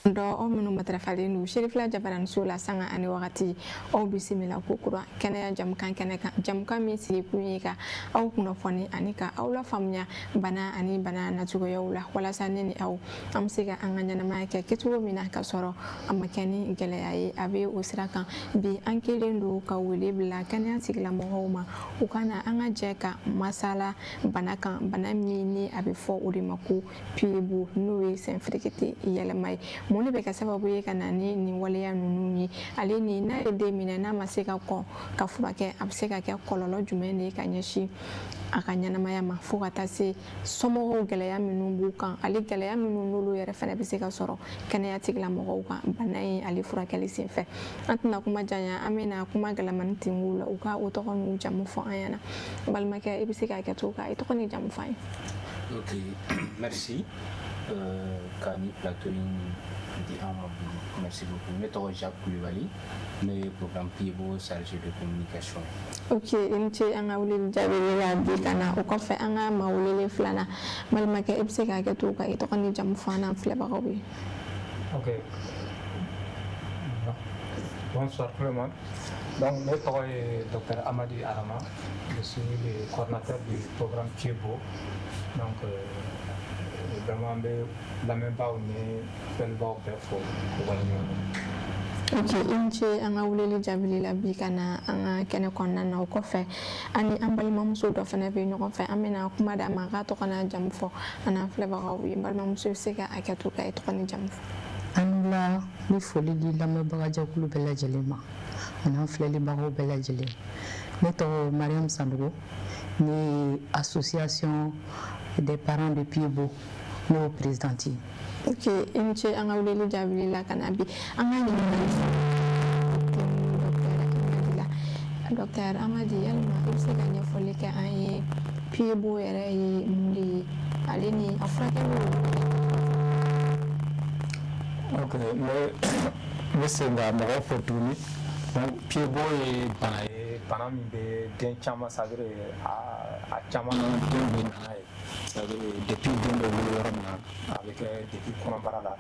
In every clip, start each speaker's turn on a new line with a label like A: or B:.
A: Dɔ aw minnu matarafalen don Serifila Jabaraniso la, sanga ani wagati, aw bisimila ko kura kɛnɛya jamukan kɛnɛ kan, jamukan min sigikun ye ka aw kunnafoni ani ka aw lafaamuya bana ani bana nacogoyaw la, walasa ne ni aw an bɛ se ka an ka ɲɛnamaya kɛ kɛcogo min na ka sɔrɔ a ma kɛ ni gɛlɛya ye. A bɛ o sira kan bi, an kɛlen don ka wele bila kɛnɛya tigilamɔgɔw ma, u ka na an ka jɛ ka masala bana kan, bana min ni a bɛ fɔ o de ma ko pieds-bots, n'o ye senfirikiti yɛlɛma ye. Mun de bɛ kɛ sababu ye ka na ni nin waleya ninnu ye, ale ni n'a ye den minɛ, n'a ma se ka kɔn ka furakɛ, a bɛ se ka kɛ kɔlɔlɔ jumɛn de ye ka ɲɛsin a ka ɲɛnamaya ma, fo ka taa se somɔgɔw gɛlɛya minnu b'u kan, ale gɛlɛya minnu n'olu yɛrɛ fana bɛ se ka sɔrɔ kɛnɛya tigilamɔgɔw kan bana in ale furakɛli senfɛ. An tɛna kuma janya, an bɛna kuma gɛlɛmani tingu la, u ka o tɔgɔ n'u jamu fɔ an ɲɛna. Balimakɛ, i bɛ se k'a kɛ cogo ka i tɔgɔ ni jamu fɔ an ye.
B: Ok, merci. Ka ni plateau in di an ma bi, merci beaucoup. Ne tɔgɔ Jacques Coulibaly, ne ye programme Pieds-Bots chargé de communication.
A: Ok, i ni ce an ka weleli jaabili la bi ka na. O kɔfɛ, an ka maa welelen filanan, balimakɛ, i bɛ se k'a kɛ cogo ka i tɔgɔ ni jamu fɔ an n'an filɛbagaw ye.
C: Ok. Bonsoir tout le monde. Donc, ne tɔgɔ ye Dr Amadi Arama. Je suis le coordinateur du programme Pieds-Bots. Donc, vraiment, n bɛ lamɛnbaaw ni filɛlibaaw bɛɛ fo k'u waleɲuman dɔn.
A: Ok, i ni ce an ka weleli jaabili la bi ka na an ka kɛnɛ kɔnɔna na. O kɔfɛ, an ni an balimamuso dɔ fana bɛ ɲɔgɔn fɛ, an bɛna kuma d'a ma, a k'a tɔgɔ n'a jamu fɔ an n'an filɛbagaw ye. Balimamuso, i bɛ se ka hakɛ to ka i tɔgɔ ni jamu fɔ.
D: An wula, n bɛ foli di lamɛnbagajɛkulu bɛɛ lajɛlen ma ani filɛlibagaw bɛɛ lajɛlen. Ne tɔgɔ Mariam Sanogo, ne ye association des parents de Pieds-Bots, ne y'o présidente ye.
A: Ok, i ni ce an ka weleli jaabili la ka na bi. An ka ɲininkali docteur Amadi la. Docteur Amadi, yalima i bɛ se ka ɲɛfɔli kɛ an ye, pieds-bots yɛrɛ ye mun de ye, ale ni a furakɛliw?
C: Ok, n bɛ segin ka mɔgɔw fo tuguni. Donc pieds-bots ye bana ye, bana min bɛ den caman, c'est à dire a caman na den bɛ na n'a ye, c'est à dire depuis den bɛ wolo yɔrɔ min na, a bɛ kɛ depuis kɔnɔbara la.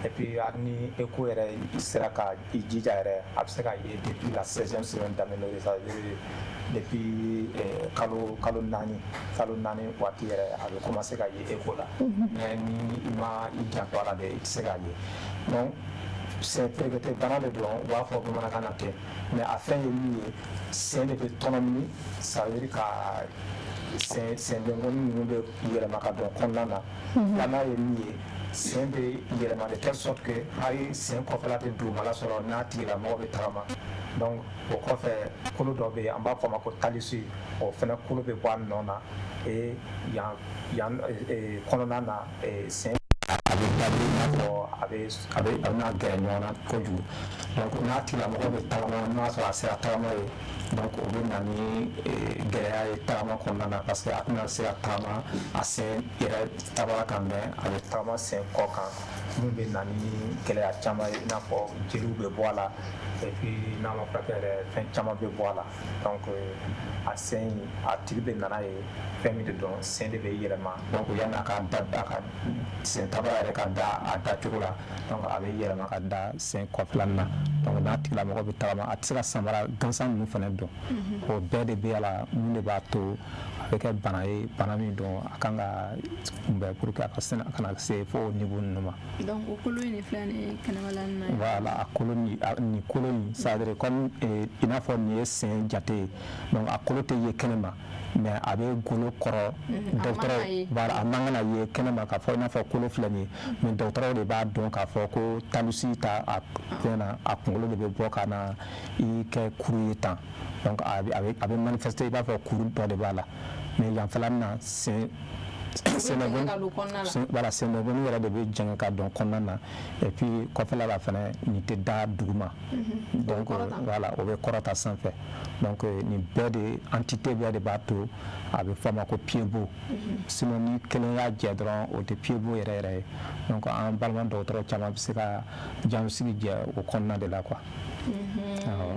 C: Et puis hali ni écho yɛrɛ sera ka i jija yɛrɛ, a bɛ se ka ye depuis la 16e semaine d'aménorrhée, c'est à dire depuis kalo 4 waati yɛrɛ, a bɛ commencer ka ye écho la. Mais ni i ma i janto a la dɛ, i tɛ se k'a ye. Donc sen ferekete bana de don, u b'a fɔ bamanankan na ten, mais a fɛn ye min ye, sen de bɛ tɔnɔmini, ça veut dire ka sen sendenkɔni ninnu bɛ yɛlɛma ka don kɔnɔna na. Filanan ye min ye, sen bɛ yɛlɛma de telle sorte que hali sen kɔfɛla tɛ dugumala sɔrɔ n'a tigilamɔgɔ bɛ tagama. Donc o kɔfɛ, kolo dɔ bɛ yen, an b'a fɔ a ma ko talus, o fana kolo bɛ bɔ a nɔ na. Et yan yan kɔnɔna na, sen a bɛ dabiri i n'a fɔ a bɛ a bɛna gɛrɛ ɲɔgɔn na kojugu. Donc n'a tigilamɔgɔ bɛ tagama, n'o y'a sɔrɔ a sera tagama ye, donc o bɛ na ni gɛlɛya ye tagama kɔnɔna na, parce que a tɛna se ka tagama a sen yɛrɛ tabara kan, mais a bɛ tagama sen kɔ kan, mun bɛ na ni gɛlɛya caman ye, i n'a fɔ jeliw bɛ bɔ a la, et puis n'a ma furakɛ yɛrɛ, fɛn caman bɛ bɔ a la. Donc a sen in, a tigi bɛ na n'a ye fɛn min de don, sen de bɛ yɛlɛma. Donc yanni a ka da, a ka sen tabara yɛrɛ ka da a dacogo la, donc a bɛ yɛlɛma ka da sen kɔfɛla na. Donc n'a tigilamɔgɔ bɛ tagama, a tɛ se ka samara gansan ninnu fana don. O bɛɛ de bɛ a la, mun de b'a to a bɛ kɛ bana ye, bana min don a kan ka kunbɛn pour que a ka se a kana se fo o niveau ninnu ma.
A: Donc o kolo in de filɛ nin ye kɛnɛmala nin na.
C: Voilà, a kolo ni nin kolo in, c'est à dire comme i n'a fɔ nin ye sen jate ye. Donc a kolo tɛ ye kɛnɛma, mais a bɛ golo kɔrɔ. Dɔgɔtɔrɔ, voilà, a man kan ka ye kɛnɛma k'a fɔ i n'a fɔ kolo filɛ nin ye, mais dɔgɔtɔrɔw de b'a dɔn k'a fɔ ko talus ta a fɛn na, a kunkolo de bɛ bɔ ka na i kɛ kuru ye tan. Donc a bɛ manifester i b'a fɔ kuru dɔ de b'a la, mais yanfɛla na, sen voilà, sendɛnkɔni yɛrɛ de bɛ jɛngɛ ka don kɔnɔna na. Et puis kɔfɛla la fɛnɛ, nin tɛ da duguma, donc voilà, o bɛ kɔrɔta sanfɛ. Donc nin bɛɛ de, entité bɛɛ de b'a to a bɛ fɔ a ma ko pieds-bots. Sinon ni kelen y'a jɛ dɔrɔn, o tɛ pieds-bots yɛrɛ yɛrɛ ye. Donc an balima dɔgɔtɔrɔ caman bɛ se ka diagnostic jɛ o kɔnɔna de la quoi.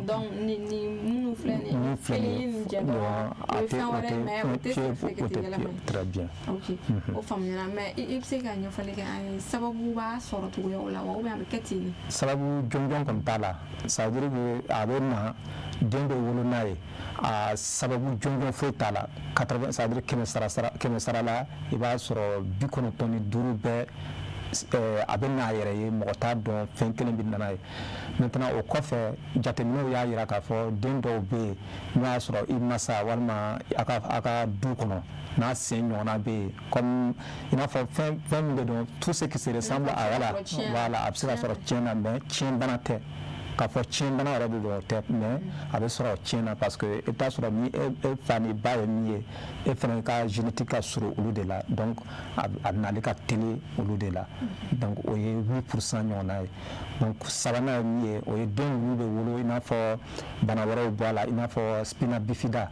A: Donc ni minnu filɛ filɛ nin ye, kelen ye nin jɛ dɔrɔn, o ye fɛn wɛrɛ ye, mais o tɛ senfɛrɛkɛtɛ yɛlɛma ye.
C: Très bien.
A: Ok, o faamuyara, mais i bɛ se ka ɲɛfɔli kɛ an ye, sababu b'a sɔrɔ cogoyaw la wa, ou bien a bɛ kɛ ten de?
C: Sababu jɔnjɔn kɔni t'a la. Ça veut dire que a bɛ na, den bɛ wolo n'a ye, a sababu jɔnjɔn foyi t'a la. 80, ça veut dire 100 sara sara, 100 sara la, i b'a sɔrɔ 95 bɛɛ a bɛ n'a yɛrɛ ye, mɔgɔ t'a dɔn fɛn kelen bɛ nana ye. Maintenant, o kɔfɛ, jateminɛw y'a jira k'a fɔ den dɔw bɛ yen, n'o y'a sɔrɔ i masa walima a ka du kɔnɔ n'a sen ɲɔgɔnna bɛ yen, comme i n'a fɔ fɛn fɛn min bɛ dɔn, tout ce qui se ressemble à, voilà voilà, a bɛ se ka sɔrɔ tiɲɛ na, mais tiɲɛ bana tɛ. K'a fɔ tiɲɛ bana yɛrɛ de don, o tɛ, mais a bɛ sɔrɔ tiɲɛ na, parce que i bɛ taa sɔrɔ ni e fa ni ba ye min ye, e fana ka génétique ka surun olu de la, donc a nali ka teli olu de la. Donc o ye 8% ɲɔgɔnna ye. Donc sabanan ye min ye, o ye den ninnu bɛ wolo, i n'a fɔ bana wɛrɛw bɔ a la, i n'a fɔ spina bifida,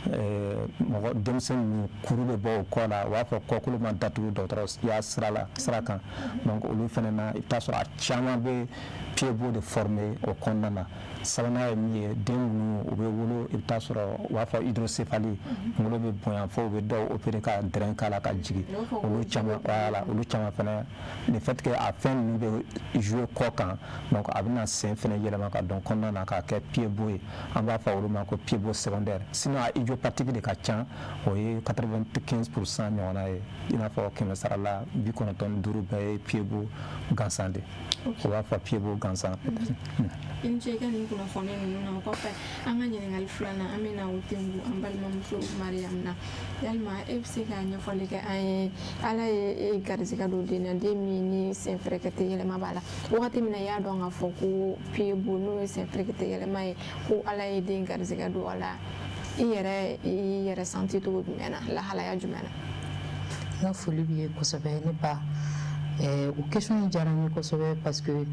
C: mɔgɔ denmisɛn ninnu kuru bɛ bɔ o kɔ la, u b'a fɔ kɔkolo ma datugu dɔgɔtɔrɔya sira la, sira kan. Donc olu fana na, i bɛ taa sɔrɔ a caman bɛ pied bot de former o kɔnɔna na. Sabanan ye min ye, den ninnu u bɛ wolo, i bɛ taa sɔrɔ u b'a fɔ hydrocéphalie, kunkolo bɛ bonya fo u bɛ dɔw opérer ka drain k'a la ka jigin. Olu caman, voilà, olu caman fana, le fait que a fɛn ninnu bɛ jouer kɔ kan, donc a bɛna sen fana yɛlɛma ka don kɔnɔna na k'a kɛ pied bot ye. An b'a fɔ olu ma ko pied bot secondaire. Sinon a idiopathique de ka ca, o ye 95% ɲɔgɔnna ye, i n'a fɔ 100 sara la, 95 bɛɛ ye pied bot gansan de, o b'a fɔ pied bot gansan.
A: I ni ce i ka nin kunnafoni ninnu na. O kɔfɛ, an ka ɲininkali filanan, an bɛna o tengu an balimamuso Mariam na. Yalima e bɛ se ka ɲɛfɔli kɛ an ye, Ala ye e garisɛgɛ don den na, den min ni senfɛrɛkɛtɛ yɛlɛma b'a la, wagati min na i y'a dɔn k'a fɔ ko pied bot, n'o ye senfɛrɛkɛtɛ yɛlɛma ye, ko Ala ye den garisɛgɛ don a la, i yɛrɛ i yɛrɛ santi cogo jumɛn na, lahalaya jumɛn na?
D: N ka foli b'i ye kosɛbɛ, ne ba. O question in diyara n ye kosɛbɛ, parce que n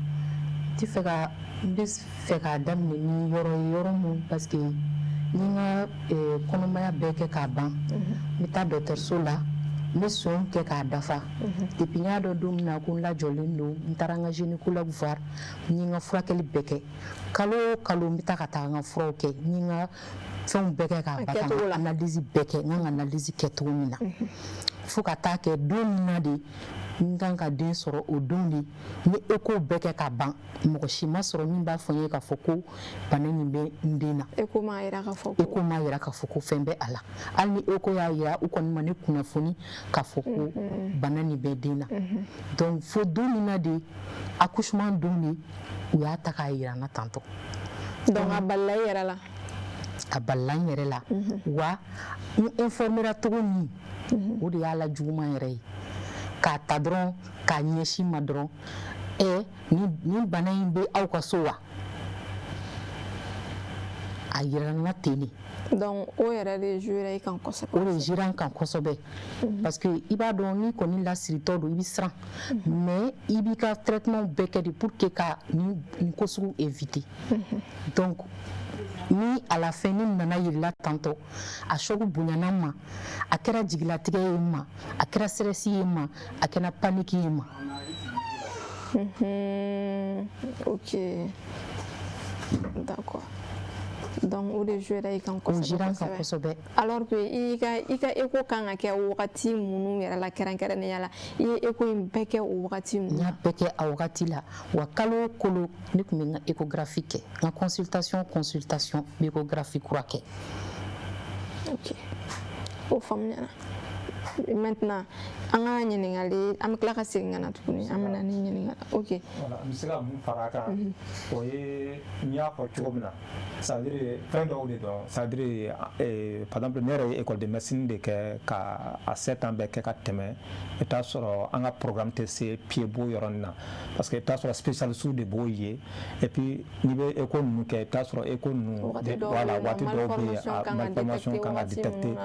D: tɛ fɛ ka, n bɛ fɛ k'a daminɛ ni yɔrɔ ye, yɔrɔ mun, parce que n ye n ka kɔnɔmaya bɛɛ kɛ k'a ban, n bɛ taa dɔgɔtɔrɔso la, n bɛ soins kɛ k'a dafa. Depuis n y'a dɔn don min na ko n lajɔlen don, n taara n ka gynécologue voir, n ye n ka furakɛli bɛɛ kɛ. Kalo o kalo, n bɛ taa ka taa n ka furaw kɛ, n ye n ka fɛnw bɛɛ kɛ k'a ban, ka n ka analyse bɛɛ kɛ, n kan ka analyse kɛ cogo min na, fo ka taa kɛ don min na de n kan ka den sɔrɔ, o don de n ye écho bɛɛ kɛ ka ban, mɔgɔ si ma sɔrɔ min b'a fɔ n ye k'a fɔ ko bana nin bɛ n den na.
A: Écho m'a yira k'a fɔ?
D: Écho m'a yira k'a fɔ ko fɛn bɛ a la. Hali ni écho y'a yira, u kɔni ma ne kunnafoni k'a fɔ ko bana nin bɛ den na. Donc fo don min na de, accouchement don de, u y'a ta k'a yira n na tantɔ.
A: Donc a balila i yɛrɛ la?
D: A balila n yɛrɛ la wa. N informera cogo min, o de y'a la juguman yɛrɛ ye, k'a ta dɔrɔn k'a ɲɛsin ma dɔrɔn: ɛ, nin bana in bɛ aw ka so wa? A yira n na ten de.
A: Donc o yɛrɛ de jouera i kan kosɛbɛ?
D: O de jouera n kan kosɛbɛ, parce que i b'a dɔn, n'i kɔni lasiritɔ don, i bɛ siran, mais i b'i ka traitement bɛɛ kɛ de pour que ka nin ko sugu éviter. Donc ni à la fin ni nana yirila tantɔ, a choc bonyana n ma, a kɛra jigilatigɛ ye n ma, a kɛra stress ye n ma, a kɛra panique ye n ma.
A: Ok, d'accord. Donc o de jouera i kan?
D: O jouera n kan kosɛbɛ.
A: Alors que i ka écho kan ka kɛ wagati minnu yɛrɛ la, kɛrɛnkɛrɛnnenya la, i ye écho in bɛɛ kɛ o wagati ninnu?
D: N y'a bɛɛ kɛ a wagati la wa. Kalo o kalo, ne tun bɛ n ka échographie kɛ, n ka consultation, n bɛ échographie kura kɛ.
A: Ok, o faamuyara. Maintenant, an ka ɲininkali, an bɛ tila ka segin ka na tuguni, an bɛna ni ɲininkali, ok.
C: Voilà, n bɛ se ka mun fara a kan, o ye n y'a fɔ cogo min na, c'est à dire fɛn dɔw de dɔn, c'est à dire par exemple, ne yɛrɛ ye école de médecine de kɛ ka a 7 ans bɛɛ kɛ ka tɛmɛ. I bɛ taa sɔrɔ an ka programme tɛ se pied bot yɔrɔnin na, parce que i bɛ taa sɔrɔ spécialiste de b'o ye. Et puis n'i bɛ écho ninnu kɛ, i bɛ taa sɔrɔ écho ninnu, voilà, waati dɔw bɛ yen, malformation kan ka détecter,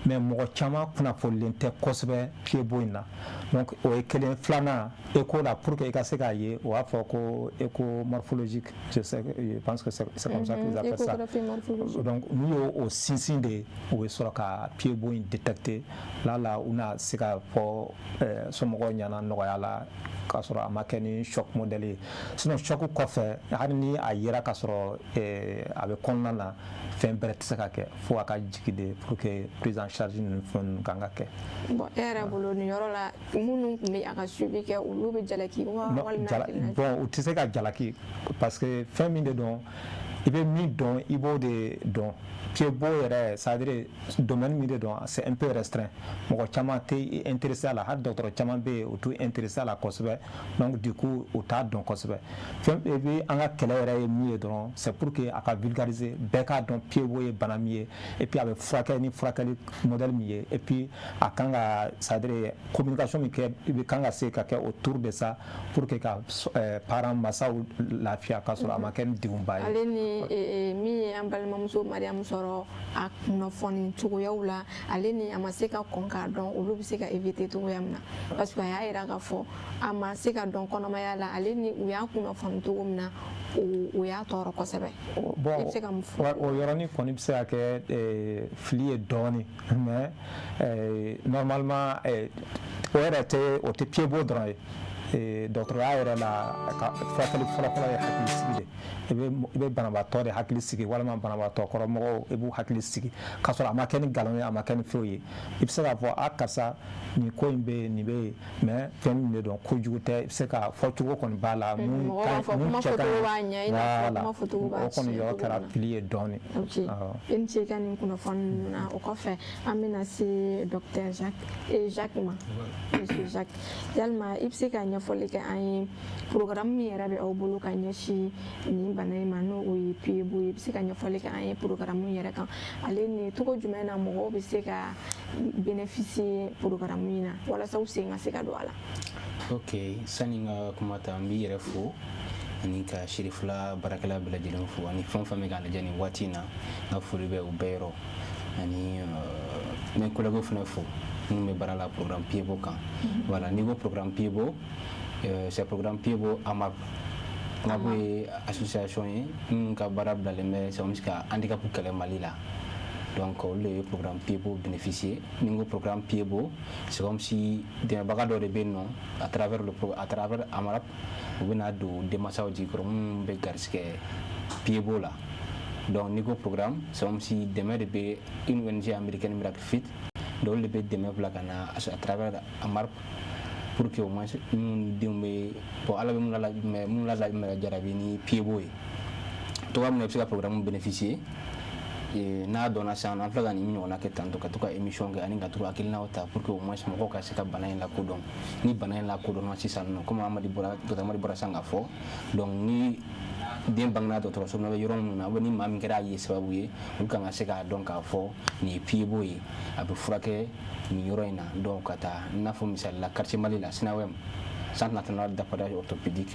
C: mais mɔgɔ caman kunnafonilen tɛ kosɛbɛ pied bot in na. Donc o ye kelen. Filanan, écho la, pour que i ka se k'a ye, o b'a fɔ ko écho morphologique, je sais, je pense que c'est comme ça qu'ils appellent ça. Donc n'u y'o o sinsin de, u bɛ sɔrɔ ka pied bot in détecter la u na se ka fɔ somɔgɔw ɲɛna nɔgɔya la. K'a sɔrɔ a ma kɛ ni choc modèle ye. Sinon choc kɔfɛ, hali ni a yera k'a sɔrɔ a bɛ kɔnɔna na, fɛn bɛrɛ tɛ se ka kɛ fo a ka jigin de pour que prise en charge ninnu, fɛn ninnu kan ka kɛ.
A: Bon, e yɛrɛ bolo, nin yɔrɔ la, minnu tun bɛ a ka suivi kɛ, olu bɛ jalaki wa, walima?
C: Bon, u tɛ se ka jalaki parce que fɛn min de don, i bɛ min dɔn, i b'o de dɔn. Pied-bot yɛrɛ, c'est à dire domaine min de don, c'est un peu restreint, mɔgɔ caman tɛ intéressé a la. Hali dɔgɔtɔrɔ caman bɛ yen, u t'u intéressé a la kosɛbɛ. Donc du coup, u t'a dɔn kosɛbɛ. Fɛn et puis an ka kɛlɛ yɛrɛ ye min ye dɔrɔn, c'est pour que a ka vulgariser, bɛɛ k'a dɔn pied-bot ye bana min ye, et puis a bɛ furakɛ ni furakɛli modèle min ye, et puis a kan ka, c'est à dire communication min kɛ, i bɛ kan ka se ka kɛ autour de ça pour que ka parents, masaw lafiya, k'a sɔrɔ a ma kɛ ni degunba ye.
A: Ale ni min ye an balimamuso Mariamu sɔrɔ, a kunnafoni cogoyaw la, ale ni a ma se ka kɔn k'a dɔn, olu bɛ se ka éviter cogoya min na? Parce que a y'a yira k'a fɔ a ma se ka dɔn kɔnɔmaya la, ale ni u y'a kunnafoni cogo min na, o y'a tɔɔrɔ kosɛbɛ.
C: Bon,
A: i bɛ se ka mun fɔ?
C: O yɔrɔnin kɔni bɛ se ka kɛ fili ye dɔɔnin, mais normalement o yɛrɛ tɛ, o tɛ pied-bot dɔrɔn ye. Dɔgɔtɔrɔya yɛrɛ la, ka furakɛli fɔlɔfɔlɔ ye hakili sigi de. I bɛ banabaatɔ de hakili sigi, walima banabaatɔ kɔrɔmɔgɔw, i b'u hakili sigi k'a sɔrɔ a ma kɛ ni nkalon ye, a ma kɛ ni foyi ye. I bɛ se k'a fɔ: a karisa, nin ko in bɛ yen, nin bɛ yen, mais fɛn min de don, kojugu tɛ. I bɛ se ka fɔ cogo kɔni b'a la
A: mun ka mun cɛ ka ɲi.
C: Voilà, o kɔni yɔrɔ kɛra fili ye dɔɔnin.
A: Ok, i ni ce i ka nin kunnafoni ninnu na. O kɔfɛ, an bɛna se docteur Jacques, Jacques ma. Monsieur Jacques, yalima i bɛ se ka ɲɛfɔli kɛ an ye programme min yɛrɛ bɛ aw bolo ka ɲɛsin nin bana in ma, n'o o ye pied-bot ye? I bɛ se ka ɲɛfɔli kɛ an ye programme yɛrɛ kan, ale ni cogo jumɛn na mɔgɔw bɛ se ka bénéficier programme in na walasa u sen ka se ka don a la?
B: Ok, sani n ka kuma ta, n b'i yɛrɛ fo ani ka Sirifila baarakɛla bɛɛ lajɛlen fo, ani fɛn o fɛn bɛ k'a lajɛ nin waati in na, n ka foli bɛ u bɛɛ yɔrɔ, ani n bɛ collègue fana fo minnu bɛ baara la programme Pied-bot kan. Voilà, n'i ko programme Pied-bot, c'est programme Pied-bot AMAP. AMAP ye association ye minnu ka baara bilalen bɛ, c'est comme ka handicap kɛlɛ Mali la. Donc olu de ye programme Pied-bot bénéficier. Ni n ko programme Pied-bot, c'est comme si dɛmɛbaga dɔ de bɛ yen nɔ à travers AMAP, u bɛna don denmansaw jigi kɔrɔ minnu bɛ garisɛgɛ Pied-bot la. Donc n'i ko programme, c'est comme si dɛmɛ de bɛ une ONG américaine, Miracle Fit. Donc olu de bɛ dɛmɛ bila ka na à travers AMAP pour que au moins minnu denw bɛ, bon, Ala bɛ minnu la, minnu la jarabi ni Pied-bot ye cogoya min na, i bɛ se ka programme bénéficier. N'a dɔnna sisan, an filɛ ka nin ɲɔgɔnna kɛ tantôt, ka to ka émission kɛ ani ka to ka hakilinaw ta pour que au moins mɔgɔw ka se ka bana in lakodɔn. Ni bana in lakodɔnna sisan nɔ, komi Amadi bɔra, docteur Amadi bɔra sisan ka fɔ, donc ni den bangena dɔgɔtɔrɔso la, bɛ yɔrɔ minnu na, ni maa min kɛra a ye sababu ye, olu kan ka se k'a dɔn k'a fɔ nin ye pied-bot ye, a bɛ furakɛ nin yɔrɔ in na. Donc ka taa, i n'a fɔ misali la, quartier Mali la, Sinawɛm, Centre national d'appareillage orthopédique,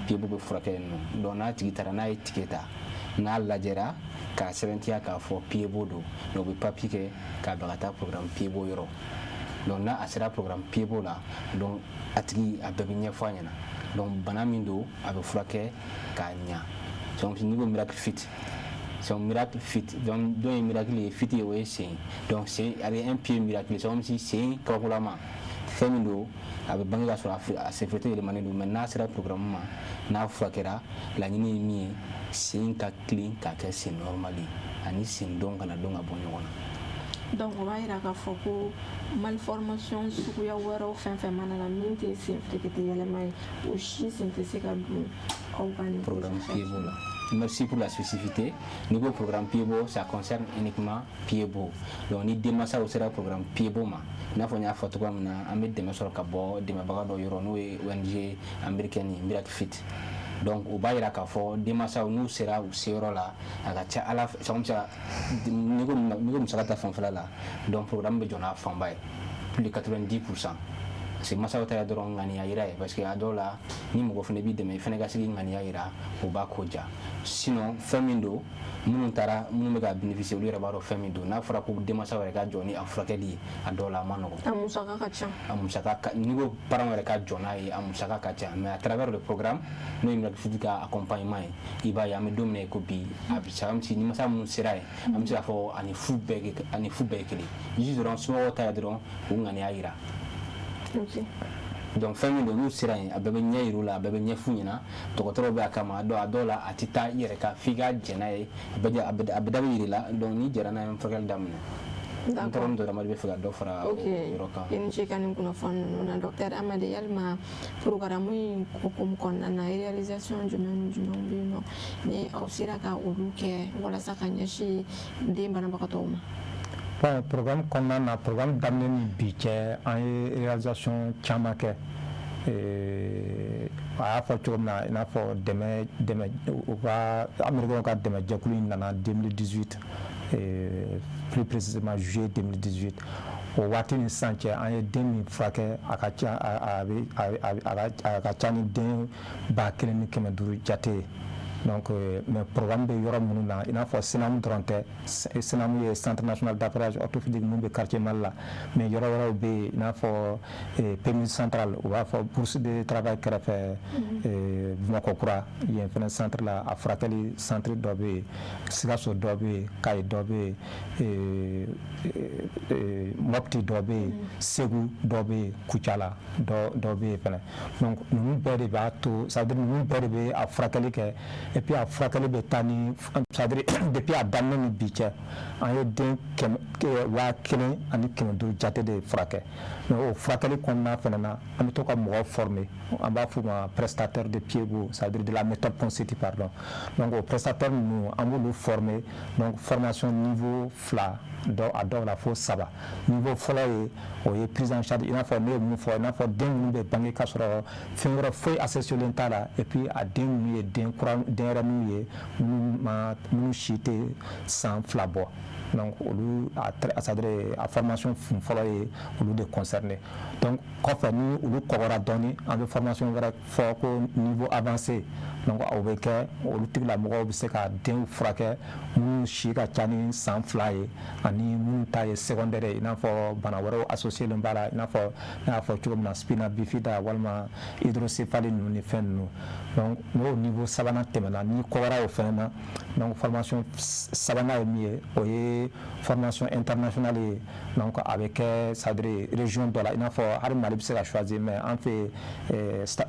B: pied-bot bɛ furakɛ yen nɔ. Donc n'a tigi taara, n'a ye ticket ta, n'a lajɛra k'a sɛbɛntiya k'a fɔ pied-bot don, donc u bɛ papier kɛ k'a bila ka taa programme Pied-bot yɔrɔ. Donc n'a a sera programme Pied-bot la, donc a tigi a bɛɛ bɛ ɲɛfɔ a ɲɛna. Donc bana min don, a bɛ furakɛ k'a ɲa. Donc n'i ko Miracle Fit, c'est un miracle fit. Donc dɔ ye miracle ye, fit ye, o ye sen. Donc sen, a bɛ un pied miracle, c'est comme si sen kabakolama fɛn min don, a bɛ bange ka sɔrɔ a senfɛ yɛlɛmanen don. Mais n'a sera programme ma, n'a furakɛra, laɲini ye min ye, sen ka tilen k'a kɛ sen normal ye, ani sen dɔn kana dɔn ka bɔ ɲɔgɔn na.
A: Donc o b'a yira k'a fɔ ko malformation suguya wɛrɛw fɛn fɛn mana na, min tɛ sen ferekete yɛlɛma ye, o si sen tɛ se ka don aw ka nin
B: programme Pied-bot la. Merci pour la spécificité. Niveau programme Pied-bot, ça concerne uniquement Pied-bot. Donc ni denmansaw sera programme Pied-bot ma, i n'a fɔ n y'a fɔ cogoya min na, an bɛ dɛmɛ sɔrɔ ka bɔ dɛmɛbaga dɔ yɔrɔ, n'o ye ONG américaine ye, Miracle Fit. Donc o b'a yira k'a fɔ denmansaw, n'u sera u seyɔrɔ la, a ka ca Ala fɛ, c'est comme ça, n'i ko musaka ta fanfɛla la, donc programme bɛ jɔ n'a fanba ye, plus de 90 %, parce que masaw ta ye dɔrɔn ŋaniya yira ye. Parce que a dɔw la, ni mɔgɔ fana b'i dɛmɛ, i fana ka se k'i ŋaniya yira, o b'a ko ja. Sinon fɛn min don, minnu taara, minnu bɛ ka bénéficier, olu yɛrɛ b'a dɔn fɛn min don. N'a fɔra ko denmansaw yɛrɛ ka jɔ ni a furakɛli ye, a dɔw la a ma nɔgɔn.
A: A musaka ka ca.
B: A musaka ka, n'i ko parents yɛrɛ ka jɔ n'a ye, a musaka ka ca. Mais à travers le programme, n'o ye Miracle Fit ka accompagnement ye, i b'a ye, an bɛ don min na i ko bi, a bɛ c'est comme si ni masa minnu sera yen, an bɛ se k'a fɔ ani fu bɛɛ ye kelen, juste dɔrɔn somɔgɔw ta ye dɔrɔn u ŋaniya yira.
A: Ok.
B: Donc fɛn min don, n'u sera yen, a bɛɛ bɛ ɲɛ yir'u la, a bɛɛ bɛ ɲɛf'u ɲɛna. Dɔgɔtɔrɔw bɛ a kama. A dɔw la, a tɛ taa i yɛrɛ ka f'i ka jɛn n'a ye. A bɛ da bɛ yir'i la. Donc n'i jɛra n'a ye, an bɛ furakɛli daminɛ. N tɔɔrɔ dɔ bɛ fɛ ka dɔ fara o yɔrɔ kan.
A: I ni ce ka nin kunnafoni ninnu na, docteur Amadi. Yalima programme in hukumu kɔnɔna na, réalisation jumɛn ni jumɛnw bɛ yen nɔ ni aw sera ka olu kɛ walasa ka ɲɛsin den banabagatɔw ma?
C: Bon, programme kɔnɔna na, programme daminɛ ni bi cɛ, an ye réalisation caman kɛ. A y'a fɔ cogo min na, i n'a fɔ dɛmɛ u ka américain ka dɛmɛ jɛkulu in nana 2018, plus précisément juillet 2018. O waati ni sisan cɛ, an ye den min furakɛ, a ka ca, a bɛ a ka ca ni den 1500 jate ye. Donc mais programme bɛ yɔrɔ minnu na, i n'a fɔ CNAM dɔrɔn tɛ. CNAM ye Centre national d'appareillage orthopédique mun bɛ quartier Mali la, mais yɔrɔ wɛrɛw bɛ yen, i n'a fɔ PMU central, u b'a fɔ bourse de travail kɛrɛfɛ, Bamakɔ kura, yen fɛnɛ centre la, a furakɛli centre dɔ bɛ yen. Sikaso dɔ bɛ yen, Kayi dɔ bɛ yen, Mopti dɔ bɛ yen, Segu dɔ bɛ yen, Kucala dɔ bɛ yen fɛnɛ. Donc ninnu bɛɛ de b'a to, c'est à dire ninnu bɛɛ de bɛ a furakɛli kɛ. Et puis a furakɛli bɛ taa ni, c'est à dire depuis a daminɛ ni bi cɛ, an ye den kɛmɛ 1500 jate de furakɛ. Mais o furakɛli kɔnɔna fɛnɛ na, an bɛ to ka mɔgɔw former, an b'a f'u ma prestataire de Piego, c'est à dire de la méthode Ponseti, pardon. Donc o prestataire ninnu, an b'olu former. Donc formation niveau fila dɔ, a dɔw la fo saba. Niveau fɔlɔ ye, o ye prise en charge, i n'a fɔ ne ye mun fɔ, i n'a fɔ den minnu bɛ bange k'a sɔrɔ fɛn wɛrɛ foyi associé t'a la, et puis a den ninnu ye den kura, denyɛrɛninw ye, minnu si tɛ san 2 bɔ. Donc olu a, c'est à dire a formation kun fɔlɔ ye olu de concerné. Donc kɔfɛ, ni olu kɔgɔra dɔɔni, an bɛ formation wɛrɛ fɔ ko niveau avancé. Donc o bɛ kɛ olu tigilamɔgɔw bɛ se ka denw furakɛ minnu si ka ca ni san 2 ye, ani minnu ta ye secondaire ye, i n'a fɔ bana wɛrɛw associé b'a la, i n'a fɔ ne y'a fɔ cogo min na, spina bifida walima hydrocéphalie ninnu ni fɛn ninnu. Donc n'o niveau sabanan tɛmɛna, ni kɔgɔra o fɛnɛ na, donc formation sabanan ye min ye, o ye formation internationale ye. Donc a bɛ kɛ, c'est à dire région dɔ la, i n'a fɔ hali Mali bɛ se ka choisir, mais an fɛ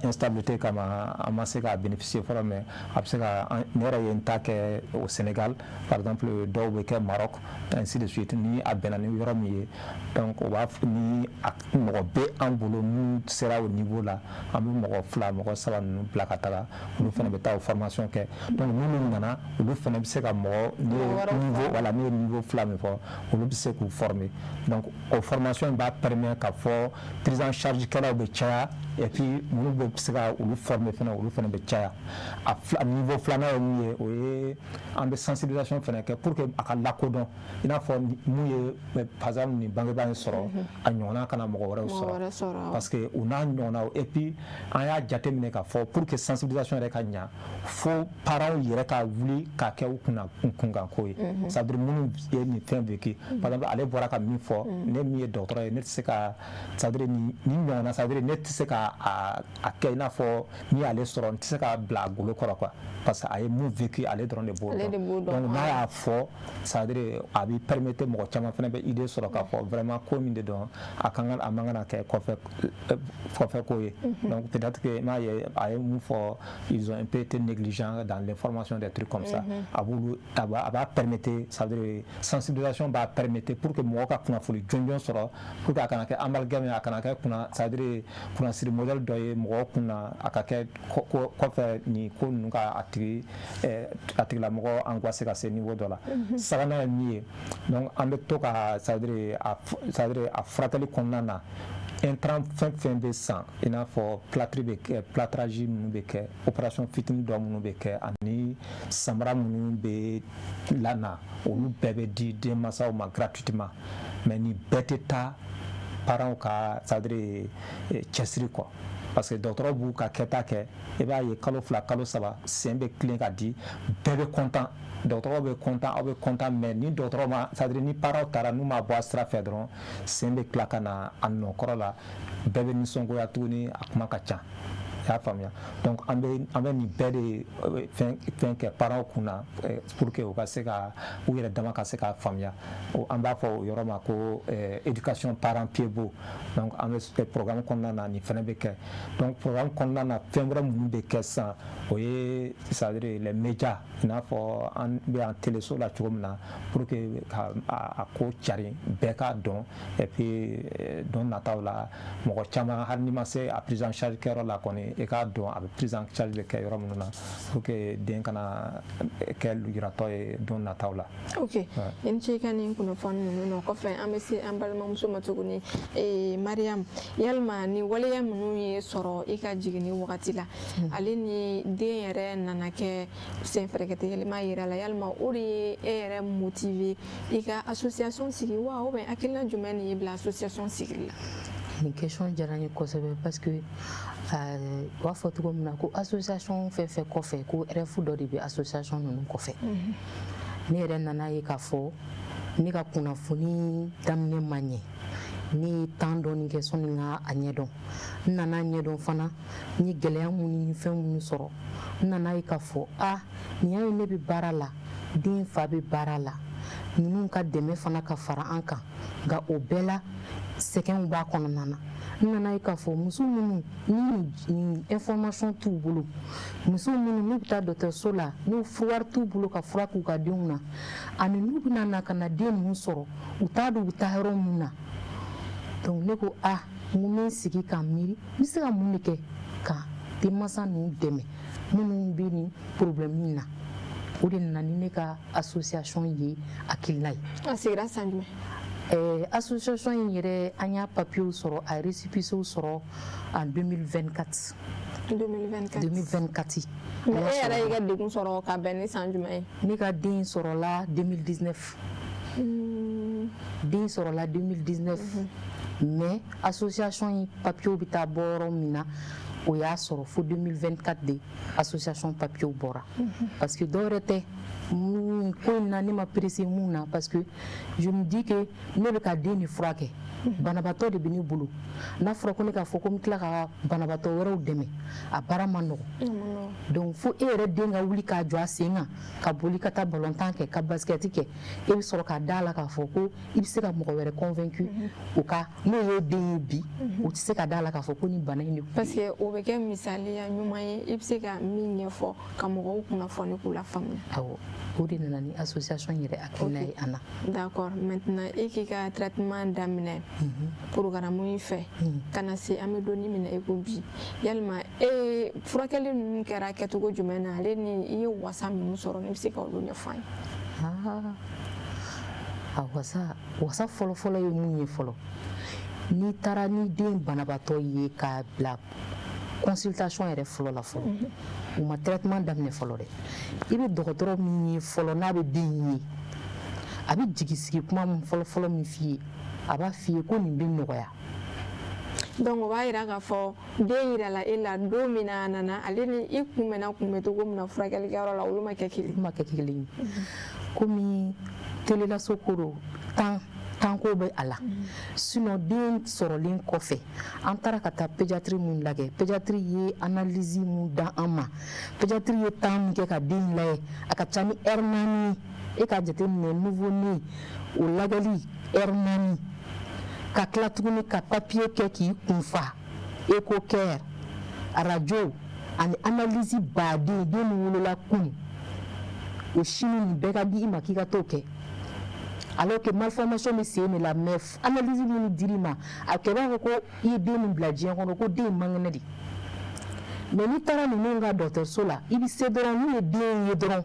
C: instabilité kama, an ma se ka bénéficier fɔlɔ. Mais a bɛ se ka, ne yɛrɛ ye n ta kɛ au Sénégal par exemple, dɔw bɛ kɛ Maroc, ainsi de suite. Ni a bɛnna ni yɔrɔ min ye, donc o b'a ni mɔgɔ bɛ an bolo mun sera o niveau la, an bɛ mɔgɔ fila, mɔgɔ saba ninnu bila ka taga, olu fana bɛ taa o formation kɛ. Donc n'olu nana, olu fana bɛ se ka mɔgɔ, ne ye niveau, voilà, ne ye niveau fila min fɔ, olu bɛ se k'u former. Donc o formation in b'a permettre ka fɔ prise en charge kɛlaw bɛ caya, et puis minnu bɛ se ka olu former fana, olu fana bɛ caya. A niveau filanan ye min ye, o ye an bɛ sensibilisation fana kɛ pour que a ka lakodɔn, i n'a fɔ mun ye, par exemple nin bangebaa in sɔrɔ, a ɲɔgɔnna kana mɔgɔ wɛrɛw sɔrɔ, parce que u n'a ɲɔgɔnnaw. Et puis an y'a jateminɛ k'a fɔ pour que sensibilisation yɛrɛ ka ɲa, fo parents yɛrɛ ka wuli k'a kɛ u kunna kunkanko ye, c'est à dire minnu ye nin fɛn vécu. Par exemple, ale bɔra ka min fɔ, ne min ye dɔgɔtɔrɔ ye, ne tɛ se ka, c'est à dire nin ɲɔgɔnna, c'est à dire ne tɛ se ka a kɛ i n'a fɔ min y'ale sɔrɔ, n tɛ se k'a bila a golo kɔrɔ quoi, parce que a ye mun vécu, ale dɔrɔn de b'o dɔn. Donc n'a y'a fɔ, c'est à dire a b'i permettre mɔgɔ caman fana bɛ idée sɔrɔ k'a fɔ vraiment ko min de don, a kan ka, a man kan ka kɛ kɔfɛ ko ye. Donc peut-être que n'a ye, a ye mun fɔ, ils ont un peu été négligents dans l'information, des trucs comme ça. A b'olu, a b'a permettre, c'est à dire sensibilisation b'a permettre pour que mɔgɔ ka kunnafoni jɔnjɔn sɔrɔ, pour que a kana kɛ amalgame ye, a kana kɛ kunna, c'est à dire kunnasiri modèle dɔ ye mɔgɔw kunna, a ka kɛ kɔfɛ nin ko ninnu ka a tigi, a tigilamɔgɔ angoissé ka se niveau dɔ la. Sabanan ye min ye, donc an bɛ to ka, c'est à dire a furakɛli kɔnɔna na, intrant fɛn fɛn bɛ san, i n'a fɔ plâtre bɛ kɛ, plâtrage minnu bɛ kɛ, opération fitinin dɔ minnu bɛ kɛ, ani samara minnu bɛ lana, olu bɛɛ bɛ di denmansaw ma gratuitement. Mais nin bɛɛ tɛ taa parents ka, c'est à dire cɛsiri kɔ, parce que dɔgɔtɔrɔ b'u ka kɛta kɛ. I b'a ye kalo 2, kalo 3, sen bɛ tilen ka di, bɛɛ bɛ content, dɔgɔtɔrɔ bɛ content, aw bɛ content. Mais ni dɔgɔtɔrɔ ma, c'est à dire ni parents taara n'u ma bɔ a sira fɛ dɔrɔn, sen bɛ tila ka na a nɔ kɔrɔ la, bɛɛ bɛ nisɔngoya tuguni, a kuma ka ca. I y'a faamuya? Donc an bɛ nin bɛɛ de fɛn kɛ parents kunna pour que u ka se ka u yɛrɛ dama ka se k'a faamuya. An b'a fɔ o yɔrɔ ma ko éducation parent pied-bot. Donc an bɛ programme kɔnɔna na, nin fɛnɛ bɛ kɛ. Donc programme kɔnɔna na, fɛn wɛrɛ minnu bɛ kɛ sisan, o ye, c'est à dire les médias, i n'a fɔ an bɛ yan téléso la cogo min na, pour que ka a ko cari, bɛɛ k'a dɔn. Et puis don nataw la, mɔgɔ caman, hali n'i ma se a prise en charge kɛyɔrɔ la kɔni, i k'a dɔn a bɛ prise en charge bɛ kɛ yɔrɔ minnu na, pour que den kana kɛ lujuratɔ ye don nataw la.
A: Ok, i ni ce i ka nin kunnafoni ninnu na. O kɔfɛ, an bɛ se an balimamuso ma tuguni. Mariam, yalima ni waleya minnu ye sɔrɔ i ka jiginni wagati la, ale ni den yɛrɛ nana kɛ senfɛrɛkɛtɛ yɛlɛma yira la, yalima o de ye e yɛrɛ motiver i ka association sigi wa, ou bien hakilina jumɛn de y'i bila association sigili la?
D: Nin question diyara n ye kosɛbɛ, parce que u b'a fɔ cogo min na ko association fɛn fɛn kɔfɛ, ko rêve dɔ de bɛ association ninnu kɔfɛ. Ne yɛrɛ nana ye k'a fɔ ne ka kunnafoni daminɛ ma ɲɛ. Ne ye temps dɔɔni kɛ sɔnni n ka a ɲɛdɔn. N nana ɲɛdɔn fana, n ye gɛlɛya minnu ni fɛn minnu sɔrɔ, n nana ye k'a fɔ a nin y'a ye, ne bɛ baara la, den fa bɛ baara la, ninnu ka dɛmɛ fana ka fara an kan. Nka o bɛɛ la, sɛgɛnw b'a kɔnɔna na. N nana ye k'a fɔ muso minnu ni nin information t'u bolo, muso minnu n'u bɛ taa dɔgɔtɔrɔso la, n'u wari t'u bolo ka fura k'u ka denw na, ani n'u bɛna na ka na den ninnu sɔrɔ, u t'a dɔn u bɛ taa yɔrɔ min na. Donc ne ko a n ko n bɛ n sigi ka miiri, n bɛ se ka mun de kɛ ka denmansa ninnu dɛmɛ minnu bɛ nin problème in na. O de nana ni ne ka association ye, hakilina ye.
A: A sigira san jumɛn?
D: Association in yɛrɛ, an y'a papier sɔrɔ, a récépissé sɔrɔ en 2024.
A: 2024?
D: 2024.
A: Mais e yɛrɛ y'i ka degun sɔrɔ ka bɛn ni san jumɛn ye?
D: Ne ka den sɔrɔla 2019. Den sɔrɔla 2019, mais association in papier bɛ taa bɔ yɔrɔ min na, o y'a sɔrɔ fo 2024 de association papier bɔra. Parce que dɔwɛrɛ tɛ mun ko in na, ne ma pressé mun na, parce que je me dis que ne bɛ ka den de furakɛ, banabaatɔ de bɛ ne bolo. N'a fɔra ko ne k'a fɔ ko n bɛ tila ka banabaatɔ wɛrɛw dɛmɛ, a baara ma nɔgɔn. Donc fo e yɛrɛ den ka wuli k'a jɔ a sen kan, ka boli ka taa balontan kɛ, ka basket kɛ, e bɛ sɔrɔ ka da la k'a fɔ ko i bɛ se ka mɔgɔ wɛrɛ convaincu o ka n'o y'o den ye bi, o tɛ se ka da la k'a fɔ ko nin bana in de.
A: Parce que o bɛ kɛ misaliya ɲuman ye, i bɛ se ka min ɲɛfɔ ka mɔgɔw kunnafoni, k'u lafaamuya.
D: Awɔ, o de nana ni association yɛrɛ hakilina ye an na.
A: D'accord. Maintenant, e k'i ka traitement daminɛ programme in fɛ ka na se an bɛ don min na i ko bi, yalima e furakɛli ninnu kɛra kɛcogo jumɛn na, ale ni i ye wasa minnu sɔrɔ, ne bɛ se ka olu ɲɛfɔ an ye?
D: A wasa, wasa fɔlɔfɔlɔ ye mun ye fɔlɔ? N'i taara ni den banabaatɔ ye k'a bila consultation yɛrɛ fɔlɔ la fɔlɔ, u ma traitement daminɛ fɔlɔ dɛ, i bɛ dɔgɔtɔrɔ min ye fɔlɔ, n'a bɛ den ye, a bɛ jigi sigi kuma min fɔlɔ fɔlɔ min f'i ye, a b'a f'i ye ko nin bɛ nɔgɔya.
A: Donc o b'a yira k'a fɔ den yirala e la don min na a nana, ale ni i kunbɛnna kunbɛn cogo min na furakɛlikɛyɔrɔ la, olu ma kɛ kelen?
D: Olu ma kɛ kelen ye. Komi telelaso ko don, tan tanko bɛ a la. Sinon den sɔrɔlen kɔfɛ, an taara ka taa pédiatrie mun lajɛ, pédiatrie ye analyse mun da an ma, pédiatrie ye temps min kɛ ka den lajɛ, a ka ca ni heure 4 ye. E k'a jateminɛ, nouveau-né o lajɛli heure 4, ka tila tuguni ka papier kɛ k'i kun fa, écho cœur, radio ani analyse baden. Den min wolola kunun, o sini nin bɛɛ ka di i ma k'i ka t'o kɛ, alors que malformation bɛ sen de la. Mais analyse minnu dir'i ma, a kɛ b'a fɔ ko i ye den min bila diɲɛ kɔnɔ, ko den in man kɛnɛ de. Mais n'i taara ninnu ka dɔgɔtɔrɔso la, i bɛ se dɔrɔn, n'u ye den ye dɔrɔn,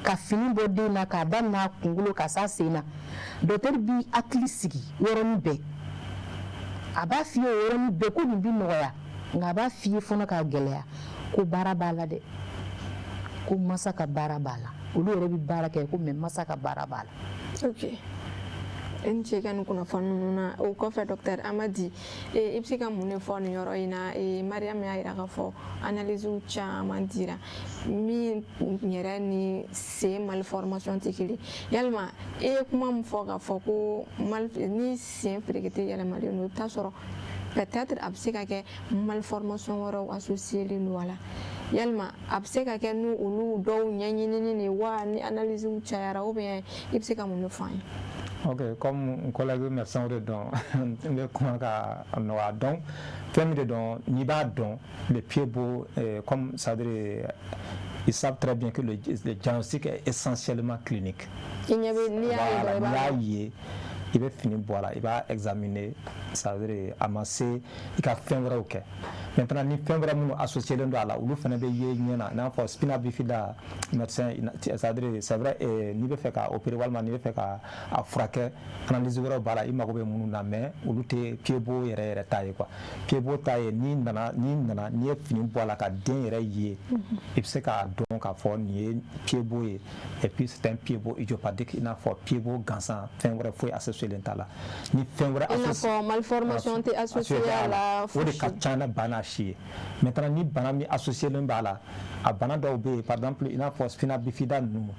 D: ka fini bɔ den na, k'a daminɛ a kunkolo ka s'a sen na, docteur b'i hakili sigi yɔrɔnin bɛɛ. A b'a f'i ye o yɔrɔnin bɛɛ ko nin bɛ nɔgɔya, nka a b'a f'i ye fana k'a gɛlɛya ko baara b'a la dɛ, ko masa ka baara b'a la. Olu yɛrɛ bɛ baara kɛ ko, mais masa ka baara b'a la.
A: Ok, i ni ce i ka nin kunnafoni ninnu na. O kɔfɛ, docteur Amadi, i bɛ se ka mun de fɔ nin yɔrɔ in na? Mariam y'a jira k'a fɔ analyse caman dira min yɛrɛ ni sen malformation tɛ kelen. Yalima e ye kuma min fɔ k'a fɔ ko ni sen ferekete yɛlɛmalen don, i bɛ taa sɔrɔ Peut-être a bɛ se ka kɛ malformation wɛrɛw associé len don a la. Yalima a bɛ se ka kɛ n'u olu dɔw ɲɛɲinini de wa, ni analyse cayara, ou bien i bɛ se ka mun de fɔ an ye?
C: Ok, comme n collègue médecin de dɔn, n bɛ kuma ka nɔgɔya. Donc fɛn min de dɔn, n'i b'a dɔn, le pied-bot, comme ça veut dire, ils savent très bien que le diagnostic est essentiellement clinique.
A: I ɲɛ bɛ, n'i y'a ye dɔrɔn, i
C: N'i
A: b'a
C: y'a
A: dɔn.
C: ye, i bɛ fini bɔ a la, i b'a examiner, ça veut dire a ma se i ka fɛn wɛrɛw kɛ. Maintenant, ni fɛn wɛrɛ minnu associé len don a la, olu fana bɛ ye ɲɛ na, i n'a fɔ spina bifida, médecin, ça veut dire, c'est vrai, n'i bɛ fɛ ka opérer walima n'i bɛ fɛ ka a furakɛ, analyse wɛrɛw b'a la i mago bɛ minnu na, mais olu tɛ pied-bot yɛrɛ yɛrɛ ta ye quoi. Pied-bot ta ye, n'i nana, n'i ye fini bɔ a la ka den yɛrɛ ye, i bɛ se k'a dɔn k'a fɔ nin ye pied-bot ye. Et puis c'est un pied-bot idiopathique, i n'a fɔ pied-bot gansan, fɛn wɛrɛ foyi associé len t'a la. Ni fɛn wɛrɛ
A: I n'a fɔ malformation tɛ associé a la.
C: O de ka ca na bana si ye. Maintenant, ni bana min associé len b'a la, a bana dɔw bɛ yen, par exemple i n'a fɔ spina bifida ninnu,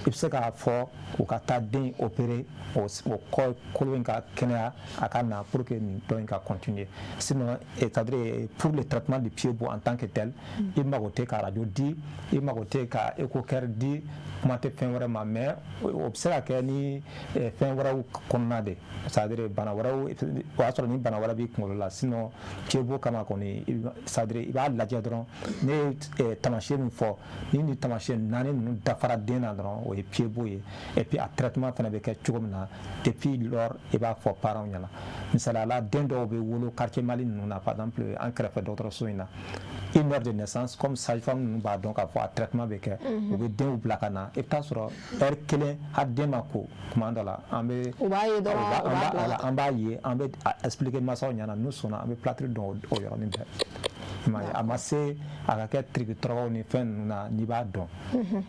C: i bɛ se k'a fɔ u ka taa den opérer, o kɔ kolo in ka kɛnɛya, a ka na pour que nin dɔ in ka continuer. Sinon, c'est-à-dire pour le traitement du pied-bot en tant que tel, i mago tɛ ka radio di, i mago tɛ ka écho-cœur di, kuma tɛ fɛn wɛrɛ ma. Mais o bɛ se ka kɛ ni fɛn wɛrɛw kɔnɔna de, c'est-à-dire bana wɛrɛw, o y'a sɔrɔ ni bana wɛrɛ b'i kunkolo la. Sinon pied-bot kama kɔni, c'est-à-dire i b'a lajɛ dɔrɔn. Ne ye taamasiyɛn min fɔ, ni taamasiyɛn naani ninnu dafara den na dɔrɔn, o ye pied-bot ye. Et puis a traitement fana bɛ kɛ cogo min na, depuis lors i b'a fɔ parents ɲɛna. Misaliya la, den dɔw bɛ wolo quartier Mali ninnu na, par exemple an kɛrɛfɛ dɔgɔtɔrɔso in na, une heure de naissance, comme sage-femme ninnu b'a dɔn k'a fɔ a traitement bɛ kɛ, u bɛ denw bila ka na. I bɛ taa sɔrɔ heure kelen, hali den ma ko, tuma dɔ la an bɛ
A: U b'a ye dɔrɔn, u b'a bila.
C: An b'a ye, an bɛ a expliquer masaw ɲɛna, n'u sɔnna, an bɛ plâtre don o yɔrɔnin bɛɛ. I m'a ye, a ma se a ka kɛ tirikitɔrɔw ni fɛn ninnu na. N'i b'a dɔn,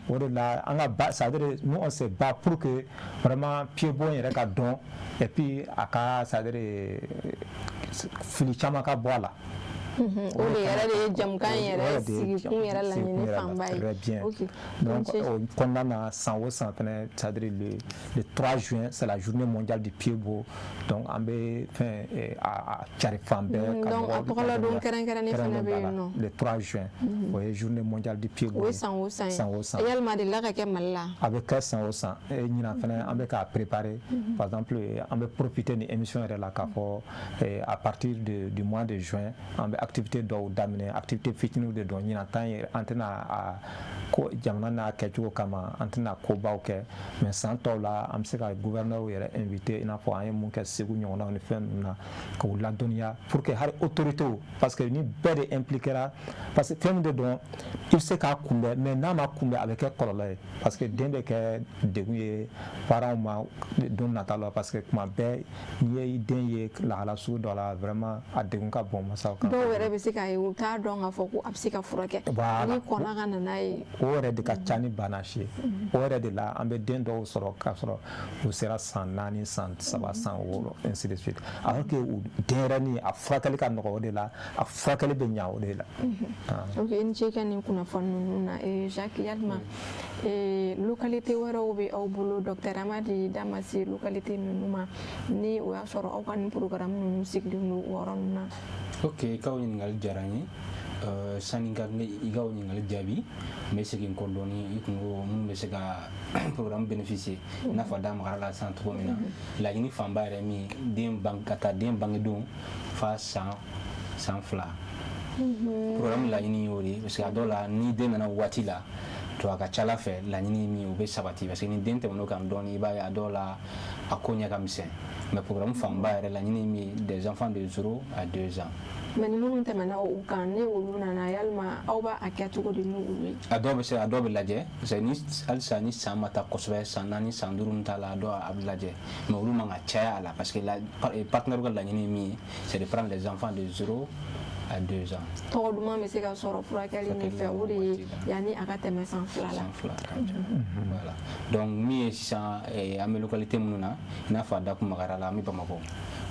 C: o de la an ka ba, c'est à dire nous, on se bat pour que vraiment pied-bot yɛrɛ ka dɔn, et puis a ka, c'est à dire fili caman ka bɔ a la.
A: O de yɛrɛ de ye jamukan in yɛrɛ sigikun yɛrɛ laɲini fanba ye.
C: Très bien.
A: Ok.
C: Donc o kɔnɔna na, san o san fɛnɛ, c'est-à-dire le 3 juin, c'est la journée mondiale du pied-bot. Donc an bɛ fɛn a cari fan bɛɛ.
A: Donc a tɔgɔla don kɛrɛnkɛrɛnnen fɛnɛ bɛ yen nɔ.
C: Le 3 juin, o ye journée mondiale du pied-bot.
A: O ye san o san ye.
C: San o san.
A: Yalima a delila ka kɛ Mali la?
C: A bɛ kɛ san o san. Ɲinan fɛnɛ, an bɛ k'a préparer. Par exemple, an bɛ profiter ni émission yɛrɛ la k'a fɔ à partir du mois de juin, an bɛ activité dɔw daminɛ, activité fitininw de don. Ɲinan ta in, an tɛna a ko jamana n'a kɛcogo kama, an tɛna kobaw kɛ, mais san tɔw la, an bɛ se ka gouverneur yɛrɛ inviter, i n'a fɔ an ye mun kɛ Segu ɲɔgɔnnaw ni fɛn ninnu na, k'u ladɔnniya pour que hali autorités, parce que ni bɛɛ de impliquera, parce que fɛn min de don, i bɛ se k'a kunbɛn, mais n'a ma kunbɛn, a bɛ kɛ kɔlɔlɔ ye, parce que den bɛ kɛ degun ye parents ma don nata la, parce que tuma bɛɛ n'i ye i den ye lahala sugu dɔ la, vraiment a degun ka bon masaw kan.
A: Dɔw yɛrɛ bɛ se k'a ye, u t'a dɔn k'a fɔ ko a bɛ se ka furakɛ.
C: Voilà.
A: Ni kɔnna ka na n'a ye.
C: O yɛrɛ de ka ca ni bana si ye. O yɛrɛ de la, an bɛ den dɔw sɔrɔ k'a sɔrɔ u sera san 4, san 3, san 6, ainsi de suite, alors que u denyɛrɛnin a furakɛli ka nɔgɔ, o de la a furakɛli bɛ ɲa o de la.
A: Ok, i ni ce ka nin kunnafoni ninnu na. Jacques, yalima localité wɛrɛw bɛ aw bolo, docteur Amadi da ma se localité ninnu ma, ni o y'a sɔrɔ aw ka nin programme ninnu sigilen don o yɔrɔ ninnu na?
B: Ok, i ka o ɲininkali diyara n ye. Sani ka i ka o ɲininkali jaabi, n bɛ segin kɔ dɔɔni. I kun ko minnu bɛ se ka programme bénéficier, i n'a fɔ a da magara la sisan cogo min na, laɲini fanba yɛrɛ min, den bange ka taa den bangedon fa san 2, programme laɲini y'o de ye, parce que a dɔw la, ni den nana o waati la to, a ka ca ala fɛ, laɲini min, o bɛ sabati, parce que ni den tɛmɛn'o kan dɔɔni, i b'a ye a dɔw la a ko ɲɛ ka misɛn. Mais programme fanba yɛrɛ laɲini min, des enfants de 0 à 2 ans.
A: Mais ni minnu tɛmɛna o kan, ni olu nana, yalima aw b'a kɛ cogo di n'olu ye?
B: A dɔw bɛ se, a dɔw bɛ lajɛ, parce que ni halisa ni san ma taa kosɛbɛ, san 4, san 5 t'a la, a dɔw a bɛ lajɛ, mais olu man ka caya a la, parce que la partenaire ka laɲini ye min ye, c'est de prendre les enfants de 0 à 2 ans.
A: Tɔgɔ duman bɛ se ka sɔrɔ furakɛli min fɛ, o de ye yanni a ka tɛmɛ san 2 la.
B: San 2 ka ca, voilà. Donc min ye sisan, an bɛ localité minnu na, i n'a fɔ a da kun magara la, an bɛ Bamakɔ,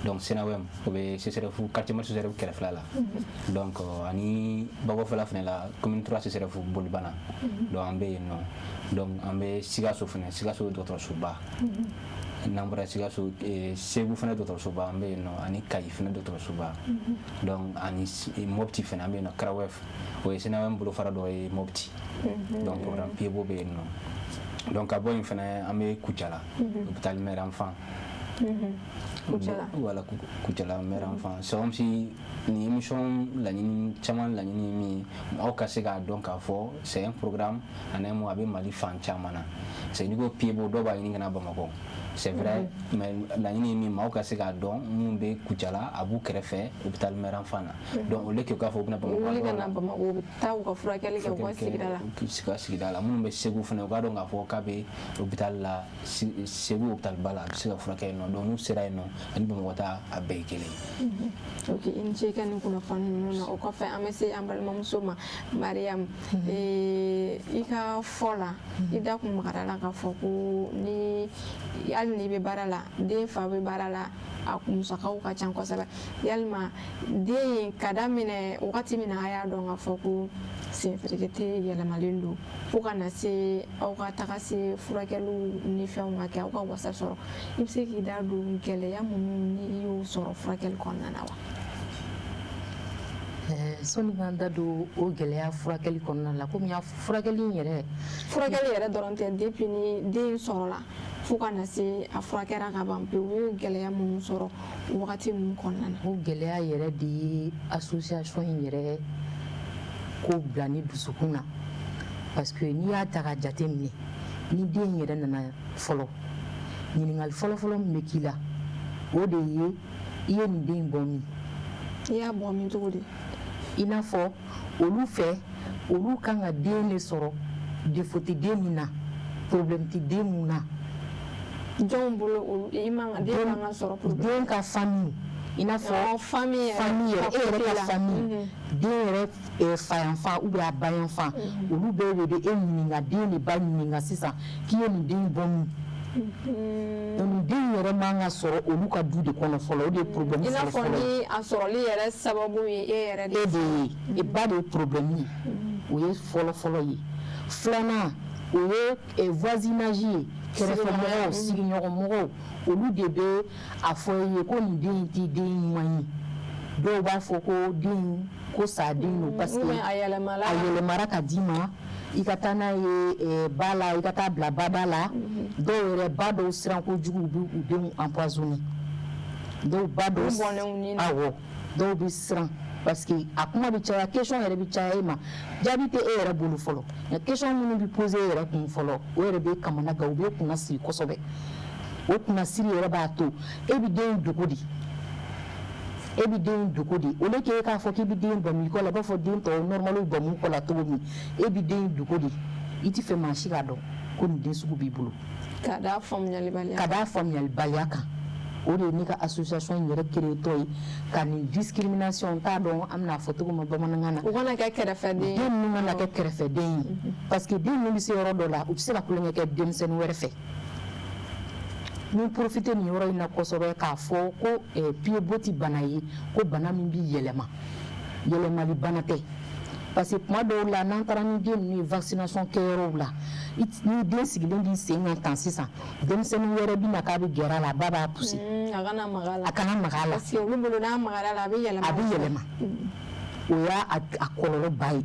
B: donc Senawɛm, o bɛ CSRéf, quartier Mali CSRéf kɛrɛfɛla la, donc ani Babɔfɛla fɛnɛ la, commune 3 CSRéf Bolibana, donc an bɛ yen nɔ. Donc an bɛ Sikaso fɛnɛ, Sikaso dɔgɔtɔrɔsoba. N'an bɔra Sikaso, Segu fana dɔgɔtɔrɔsoba an bɛ yen nɔ, ani Kayi fana dɔgɔtɔrɔsoba. Donc ani Mopti fana an bɛ yen nɔ, CRAWEF, o ye CNAM bolofara dɔ ye Mopti. Donc programme Pied-Bot bɛ yen nɔ. Donc ka bɔ yen fana, an bɛ Kucala, hôpital mère enfant.
A: Kucala.
B: Voilà, Kucala mère enfant. C'est comme si nin émission laɲini caman, laɲini ye min ye, aw ka se k'a dɔn k'a fɔ c'est un programme, en un mot, a bɛ Mali fan caman na. C'est n'i ko Pied-Bot, dɔw b'a ɲini ka na Bamakɔ, c'est vrai, mais laɲini ye min, maaw ka se k'a dɔn mun bɛ Kucala, a b'u kɛrɛfɛ, hôpital mère enfant na. Donc au lieu que k'a fɔ u bɛna Bamakɔ,
A: wuli ka na Bamakɔ, u bɛ taa u ka furakɛli kɛ u ka sigida la.
B: U ka sigida la. Minnu bɛ Segu fana, u k'a dɔn k'a fɔ k'a bɛ hôpital la, Segu hôpital ba la, a bɛ se ka furakɛ yen nɔ. Donc n'u sera yen nɔ, ani Bamakɔ ta, a bɛɛ ye kelen ye.
A: Ok, i ni ce i ka nin kunnafoni ninnu na. O kɔfɛ, an bɛ se an balimamuso ma, Mariam. I ka fɔ la, i da kun magara la k'a fɔ ko ni hali n'i bɛ baara la, den fa bɛ baara la, a musakaw ka ca kosɛbɛ. Yalima den ka daminɛ wagati min na a y'a dɔn k'a fɔ ko senferekete yɛlɛmalen don, fo ka na se aw ka taga se furakɛliw ni fɛnw ka kɛ, aw ka wasa sɔrɔ, i bɛ se k'i da don gɛlɛya minnu ni i y'o sɔrɔ furakɛli kɔnɔna na wa?
D: Sɔnni k'an da don o gɛlɛya furakɛli kɔnɔna la, komi y'a furakɛli in yɛrɛ
A: Furakɛli yɛrɛ dɔrɔn tɛ, depuis ni den sɔrɔla fo ka na se a furakɛra ka ban pewu, u ye gɛlɛya minnu sɔrɔ wagati ninnu kɔnɔna na.
D: O gɛlɛya yɛrɛ de ye association in yɛrɛ ko bila ni dusukun na, parce que n'i y'a ta ka jate minɛ, ni den yɛrɛ nana fɔlɔ, ɲininkali fɔlɔfɔlɔ min bɛ k'i la, o de ye: i ye nin den bɔ min?
A: I y'a bɔ min cogo di?
D: I n'a fɔ olu fɛ, olu kan ka den de sɔrɔ défaut tɛ den min na, problème tɛ den mun na.
A: Jɔnw bolo olu i man ka den man ka sɔrɔ problème?
D: Den ka famille, i n'a fɔ
A: famille yɛrɛ.
D: Famille yɛrɛ, e yɛrɛ ka
A: la.
D: Famille, den yɛrɛ fa yanfan ou bien a ba yanfan, olu bɛɛ de bɛ e ɲininka, den de ba ɲininka sisan k'i ye nin den bɔ min. Donc nin den yɛrɛ man ka sɔrɔ olu ka du de kɔnɔ fɔlɔ, o de ye problème
A: I n'a
D: fɔlɔ
A: fɔ
D: fɔlɔ ye.
A: Ni a sɔrɔli yɛrɛ sababu ye e yɛrɛ de
D: E de ye, e ba de ye problème ye, o ye fɔlɔ fɔlɔ ye. Filanan, o ye voisinage ye, kɛrɛfɛmɔgɔw, sigiɲɔgɔnmɔgɔw, olu de bɛ a fɔ e ye ko nin den in t'i den ɲuman ye. Dɔw b'a fɔ ko den ko sa den don, parce que
A: Ou bien a yɛlɛmala.
D: A yɛlɛmara ka d'i ma, i ka taa n'a ye ba la, i ka taa bila bada la. Dɔw yɛrɛ, ba dɔw siran kojugu, u b'u u denw empoisonner. Dɔw ba dɔw
A: U bɔnɛ u ni na.
D: Awɔ, dɔw bɛ siran parce que a kuma bɛ caya, question yɛrɛ bɛ caya e ma, jaabi tɛ e yɛrɛ bolo fɔlɔ. Nka question minnu bɛ poser e yɛrɛ kun fɔlɔ, o yɛrɛ bɛ kamana gan, u bɛ kunna siri kosɛbɛ. O kunnasiri yɛrɛ b'a to e bɛ den dogo de, e bɛ den dogo de. Au lieu que e k'a fɔ k'i bɛ den bamu i kɔ la, i b'a fɔ den tɔw normal bamu kɔ la cogo min, e bɛ den dogo de. I ti fɛ maa si k'a dɔn ko nin den sugu b'i bolo.
A: Ka da faamuyalibaliya.
D: Ka d'a faamuyalibaliya kan. O de ye ne ka association in yɛrɛ créé tɔ ye, ka nin discrimination, n t'a dɔn an bɛna fɔ cogo min bamanankan na.
A: U kana kɛ kɛrɛfɛden ye.
D: Den ninnu kana kɛ kɛrɛfɛden ye, parce que den ninnu bɛ se yɔrɔ dɔ la, u tɛ se ka tulonkɛ kɛ denmisɛnnin wɛrɛ fɛ. N profiter nin yɔrɔ in na kosɛbɛ k'a fɔ ko pied-bot tɛ bana ye ko bana min bɛ yɛlɛma, yɛlɛmali bana tɛ, parce que tuma dɔw la, n'an taara ni den ninnu ye vaccination kɛyɔrɔw la, ni den sigilen b'i sen kan tan sisan, denmisɛnnin wɛrɛ bɛ na k'a bɛ gɛrɛ a la, a ba b'a pousser.
A: A kana maga a la.
D: A kana maga a la.
A: Parce que olu bolo, n'a magara la, a bɛ yɛlɛma.
D: A bɛ yɛlɛma. O y'a a kɔlɔlɔ ba ye.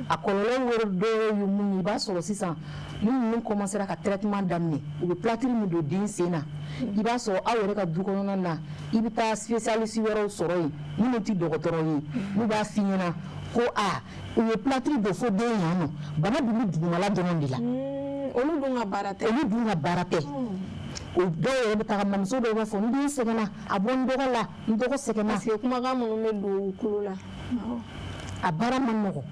D: A kɔlɔlɔ wɛrɛ dɔ ye mun ye? I b'a sɔrɔ sisan, ni ninnu commencera ka traitement daminɛ, u bɛ plâtre min don den sen na, i b'a sɔrɔ aw yɛrɛ ka du kɔnɔna na, i bɛ taa spécialiste wɛrɛw sɔrɔ yen minnu tɛ dɔgɔtɔrɔ ye, n'u b'a f'i ɲɛna ko aa, u ye plâtre don fo den yan nɔ, bana dun bɛ dugumala dɔrɔn de la.
A: Olu dun ka baara tɛ.
D: Olu dun ka baara tɛ. O dɔw yɛrɛ bɛ taga, mamuso dɔw b'a fɔ: n den sɛgɛnna, a bɔ n dɔgɔ la, n dɔgɔ sɛgɛnna.
A: Parce que kumakan minnu bɛ don u tulo la.
D: A baara man nɔgɔn,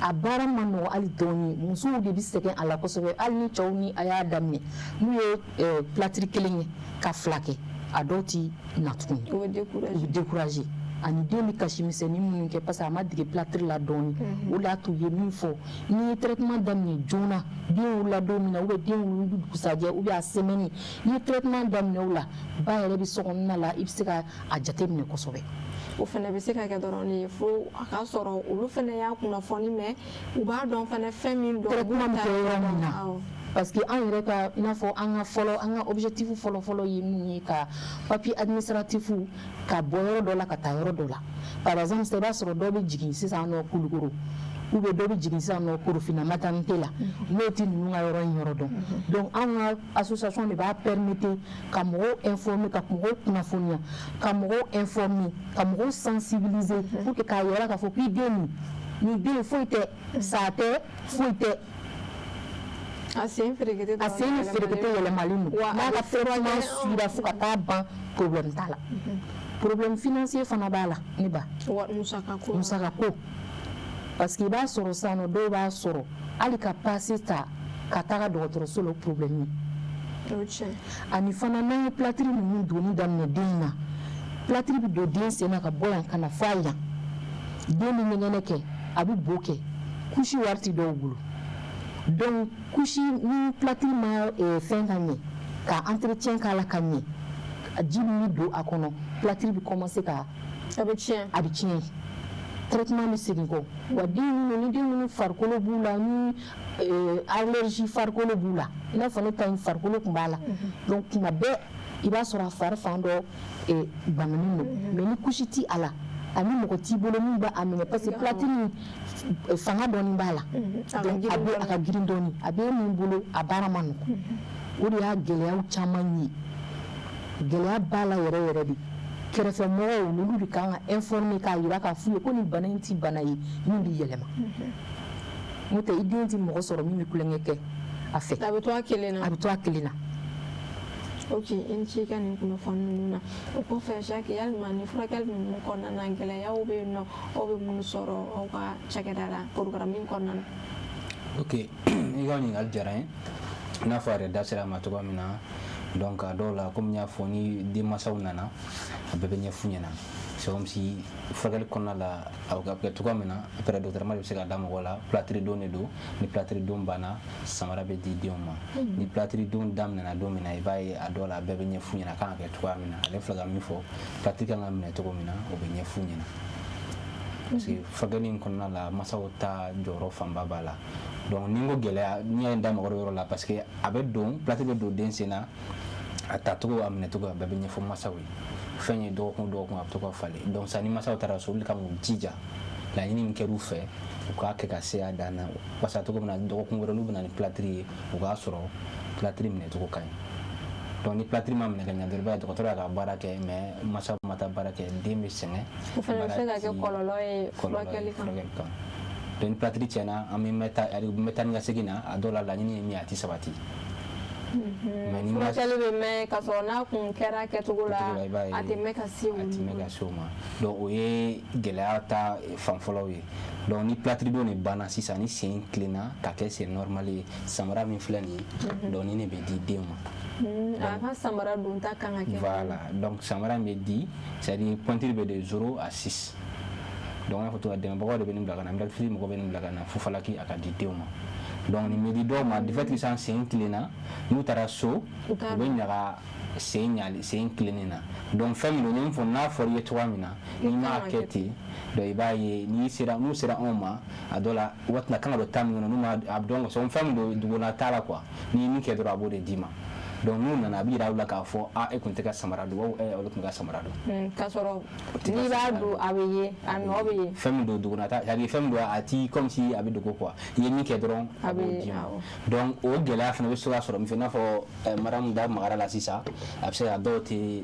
D: a baara man nɔgɔn hali dɔɔni. Musow de bɛ sɛgɛn a la kosɛbɛ. Hali ni cɛw ni a y'a daminɛ, n'u ye plâtre kelen kɛ ka fila kɛ, a dɔw ti na tuguni.
A: U bɛ décourager.
D: U bɛ décourager. Ani den bɛ kasi misɛnnin minnu kɛ, parce que a ma dege plâtre la dɔɔni. O de y'a to u ye min fɔ, n'i ye traitement daminɛ joona, den wolola don min na, ou bien den wolo dugusajɛ, ou bien a semaine, n'i ye traitement daminɛ o la, ba yɛrɛ bɛ sokɔnɔna la, i bɛ se ka a jateminɛ kosɛbɛ.
A: O fana bɛ se ka kɛ dɔrɔn de ye, fo a ka sɔrɔ olu fana y'a kunnafoni, mɛ u b'a dɔn fana fɛn min don.
D: Traitement bɛ kɛ yɔrɔ min na. Parce que an yɛrɛ ka, i n'a fɔ an ka fɔlɔ, an ka objectif fɔlɔ-fɔlɔ ye mun ye? Ka papier administratif ka bɔ yɔrɔ dɔ la ka taa yɔrɔ dɔ la. Par exemple, sisan i b'a sɔrɔ dɔ bɛ jigin sisan nɔ Kulukoro, ou bien dɔ bɛ jigin sisan nɔ Korofina maternité la, n'o tɛ ninnu ka yɔrɔ in yɔrɔ dɔn. Donc anw ka association de b'a permettre ka mɔgɔw informer, ka mɔgɔw kunnafoniya, ka mɔgɔw informer, ka mɔgɔw sensibiliser, pour que k'a yira k'a fɔ k'i den nin den foyi tɛ, sa tɛ, foyi tɛ.
A: A sen ferekete.
D: A sen ni ferekete yɛlɛmalen don.
A: Wa
D: n'a
A: a
D: ka
A: bɛ
D: traitement
A: furakɛ
D: suivra fo ka taa ban, problème t'a la. Problème financier fana b'a la, ne ba.
A: Wa musaka ko?
D: Musaka ko, parce que i b'a sɔrɔ sisan nɔ, dɔw b'a sɔrɔ hali ka passe ta ka taga dɔgɔtɔrɔso la, o problème ye.
A: O tiɲɛ.
D: Ani fana, n'an ye plâtre ninnu donni daminɛ den na, plâtre bɛ don den sen na ka bɔ yan ka na f'a yan, den bɛ ɲɛgɛnɛ kɛ, a bɛ bo kɛ, couche wari ti dɔw bolo. Donc couche ni plâtre ma fɛn ka ɲɛ ka entretien k'a la ka ɲɛ, ji min bɛ don a kɔnɔ, plâtre bɛ commencer ka
A: A bɛ tiɲɛ.
D: A bɛ tiɲɛ, traitement bɛ segin kɔ. Wa den minnu, ni den minnu farikolo b'u la, ni allergie farikolo b'u la, i n'a fɔ ne ta in farikolo tun b'a la, donc tuma bɛɛ i b'a sɔrɔ a fari fan dɔ bananen don. Mais ni couche ti a la, ani mɔgɔ t'i bolo min b'a minɛ, parce que plâtre in fanga dɔɔni b'a la.
A: A ka
D: Donc
A: girin
D: a bɛ a ka girin dɔɔni, a bɛ min bolo, a baara ma nɔgɔn. O de y'a gɛlɛyaw caman ye. Gɛlɛya b'a la yɛrɛ yɛrɛ de. Kɛrɛfɛmɔgɔw, olu de kan ka informer k'a yira k'a f'u ye ko nin bana in ti bana ye min bɛ yɛlɛma. N'o tɛ, i den ti mɔgɔ sɔrɔ min bɛ tulonkɛ kɛ a fɛ.
A: A bɛ to a kelen na.
D: A bɛ to a kelen na.
A: Ok, i ni ce i ka nin kunnafoni ninnu na. O kɔfɛ, Jacques, yalima ni furakɛli ninnu kɔnɔna na, gɛlɛyaw bɛ yen nɔ, aw bɛ minnu sɔrɔ aw ka cakɛda la programme in kɔnɔna na?
B: Ok, i ka ɲininkali diyara n ye. I n'a fɔ a yɛrɛ da sera a ma cogoya min na, donc a dɔw la, komi n y'a fɔ, ni denmansaw nana, a bɛɛ bɛ ɲɛf'u ɲɛna. C'est comme si furakɛli kɔnɔna la, a bɛ kɛ cogoya min na, après docteur ma de bɛ se ka da mɔgɔ la. Plâtre don de don. Ni plâtre don banna, samara bɛ di denw ma. Ni plâtre don daminɛna don min na, i b'a ye a dɔw la, a bɛɛ bɛ ɲɛf'u ɲɛna a kan ka kɛ cogoya min na. Ale filɛ ka min fɔ, plâtre kan ka minɛ cogo min na, o bɛ ɲɛf'u ɲɛna, parce que furakɛli in kɔnɔna la, masaw ta jɔyɔrɔ fanba b'a la. Donc ni n ko gɛlɛya, n'i y'a da mɔgɔ dɔ yɔrɔ la, parce que a bɛ don, plâtre bɛ don den sen na, a tacogo, a minɛcogo, a bɛɛ bɛ ɲɛfɔ masaw ye. Fɛn ye dɔgɔkun o dɔgɔkun, a bɛ to ka falen. Donc sisan, ni masaw taara so, olu de kan k'u jija laɲini min kɛr'u fɛ, u k'a kɛ ka se a dan na, walasa cogo min na, dɔgɔkun wɛrɛ n'u bɛ na ni plâtre ye, u k'a sɔrɔ plâtre minɛcogo ka ɲi. Donc ni plâtre ma minɛ ka ɲɛ dɔrɔn, i b'a ye dɔgɔtɔrɔ y'a ka baara kɛ, mais masaw ma taa baara kɛ, den bɛ sɛgɛn.
A: O fana bɛ se ka kɛ kɔlɔlɔ ye furakɛli kan.
B: Furakɛli kan. Donc ni plâtre tiɲɛna, an bɛ mɛn taa, bɛ taa ni ka segin na. A dɔw la, laɲini ye min ye, a tɛ sabati.
A: Mais ni furakɛli bɛ mɛn, ka sɔrɔ n'a kun kɛra kɛcogo la, a tɛ mɛn ka se o
B: a tɛ mɛn ka se o ma. Donc o ye gɛlɛya ta fan fɔlɔw ye. Donc ni plâtre don de banna sisan, ni sen tilenna ka kɛ sen normal ye, samara min filɛ nin ye, donc ni ne bɛ di den ma.
A: A ka samara don ta kan ka kɛ.
B: Voilà, donc samara in bɛ di, c'est à dire pointure bɛ de 0 à 6. Donc an y'a fɔ cogo min, dɛmɛbagaw de bɛ nin bila ka na, Miracle mɔgɔ bɛ nin bila ka na Fufalaki, a ka di denw ma. Donc nin bɛ di dɔw ma du fait que sisan sen tilenna, n'u taara so, u bɛ ɲaga sen ɲali sen tilennen na. Donc fɛn min don, n ye min fɔ, n'a fɔra i ye cogoya min na, n'i m'a kɛ ten, donc i b'a ye n'i sera, n'u sera anw ma, a dɔw la, waati la kan ka don temps min kɔnɔ, n'u ma a dɔn fɛn min don, duguna t'a la quoi. N'i ye min kɛ dɔrɔn, a b'o de d'i ma. Donc n'u nana, a bɛ yira u la k'a fɔ a e kun tɛ ka samara don, ɛ olu tun bɛ ka samara don.
A: K'a sɔrɔ n'i b'a don, a bɛ ye, a nɔ bɛ ye.
B: Fɛn min don, duguna t'a, c'est à dire fɛn min don, a ti comme si a bɛ dogo quoi. I ye min kɛ dɔrɔn, a b'o d'i ma. Donc o gɛlɛya fana bɛ se ka sɔrɔ min fɛ, i n'a fɔ madame da magara la sisan, a bɛ se ka dɔw tɛ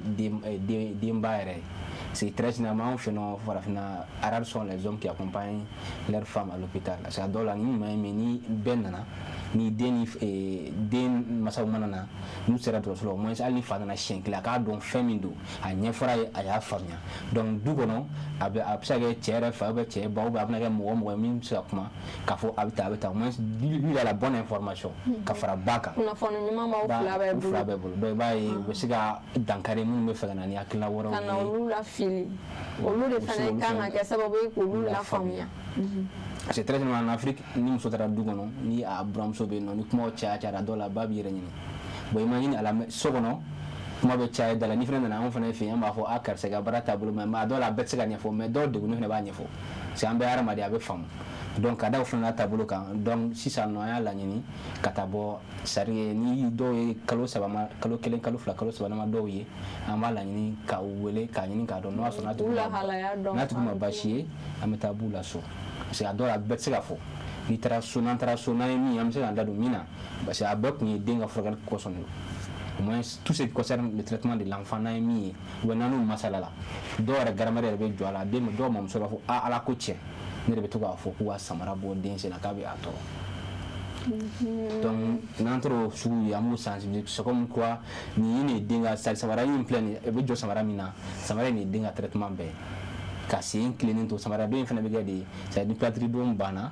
B: denba yɛrɛ ye. C'est très généralement anw fɛ nɔ farafinna, rares sont les hommes qui accompagnent leurs femmes à l'hôpital. Parce que a dɔw la, ni ɲuman ye min, ni bɛɛ nana, ni den ni den masaw mana na, n'u sera dɔgɔtɔrɔso la, au moins hali ni fa nana siɲɛ kelen, a k'a dɔn fɛn min don, a ɲɛfɔra ye, a y'a faamuya. Donc du kɔnɔ, a bɛ se ka kɛ cɛ yɛrɛ fa ou bien cɛ ba ou bien a bɛna kɛ mɔgɔ o mɔgɔ ye min bɛ se ka kuma k'a fɔ a bɛ tan, a bɛ tan, au moins lui, il a la bonne information ka fara ba kan.
A: Kunnafoni ɲuman b'aw fila bɛɛ bolo.
B: Fila bɛɛ bolo. Donc i b'a ye u bɛ se ka dankari minnu bɛ fɛ ka na ni hakilina wɛrɛw ye.
A: Ka na olu lafili, olu de fana kan ka kɛ sababu ye k'olu lafaamuya.
B: C'est très général en Afrique, ni muso taara du kɔnɔ, ni a buramuso bɛ yen nɔ, ni kumaw caya cayara, dɔw la, ba b'i yɛrɛ ɲini. Bon, imagine a la so kɔnɔ, kuma bɛ caya da la. Ni fana nana anw fana fɛ yen, an b'a fɔ a karisa ka baara taabolo ma, mais a dɔw la, a bɛɛ tɛ se ka ɲɛfɔ, mais dɔw degunnen fana b'a ɲɛfɔ, parce que an bɛɛ ye hadamaden, a bɛ faamu. Donc ka da o fana taabolo kan. Donc sisan nɔ, an y'a laɲini ka taa bɔ, c'est à dire ni dɔw ye kalo 3 ma, kalo 1, kalo 2, kalo 3 ma dɔw ye, an b'a laɲini ka u wele k'a ɲini k'a dɔn n'o y'a sɔrɔ n'a tigi ma baasi ye, an bɛ taa b'u la so. Parce que a dɔw la, a bɛɛ tɛ se ka fɔ. N'i taara so, n'an taara so, n'an ye min ye, an bɛ se k'an da don min na, parce que a bɛɛ kun ye den ka furakɛli kosɔn de. Au moins tout ce qui concerne le traitement de l'enfant, n'an ye min ye, ou bien n'an n'u masala la, dɔw yɛrɛ grammaire yɛrɛ bɛ jɔ a la. Den dɔw mamuso b'a fɔ: "A, Ala ko tiɲɛ, ne de bɛ to k'a fɔ k'u ka samara bɔ den sen na, k'a bɛ a tɔɔrɔ." Donc n'an taara o sugu ye, an b'u sensibiliser. C'est comme quoi nin ye nin den ka samara in filɛ nin ye, a bɛ jɔ samara min na, samara in de ye den ka traitement bɛɛ ye, ka sen tilennen to. Samara don in fana bɛ kɛ de, c'est à dire ni plâtre don banna,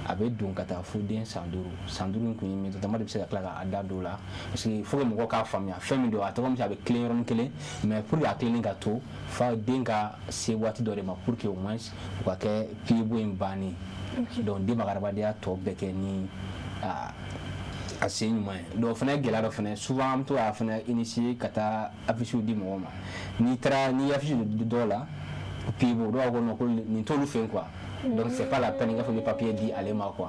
B: a bɛ don ka taa fo den san 5. San 5 in kun ye min ye, de bɛ se ka tila k'a da don o la, parce que il faut que mɔgɔw k'a faamuya fɛn min don. A tɔgɔ min, a bɛ tilen yɔrɔnin kelen, mais pour que a tilennen ka to fa den ka se waati dɔ de ma, pour que au moins u ka kɛ pied-bot in bannen. Donc den b'a ka adamadenya tɔ bɛɛ kɛ ni a sen ɲuman ye. Donc o fana ye gɛlɛya dɔ fana. Souvent an bɛ to k'a fana initier ka taa affiche di mɔgɔw ma. N'i taara, n'i ye affiche di dɔw la, pied-bot, dɔw b'a fɔ ko non, ko nin t'olu fɛ yen quoi, donc c'est pas la peine i k'a fɔ i bɛ papier di ale ma quoi.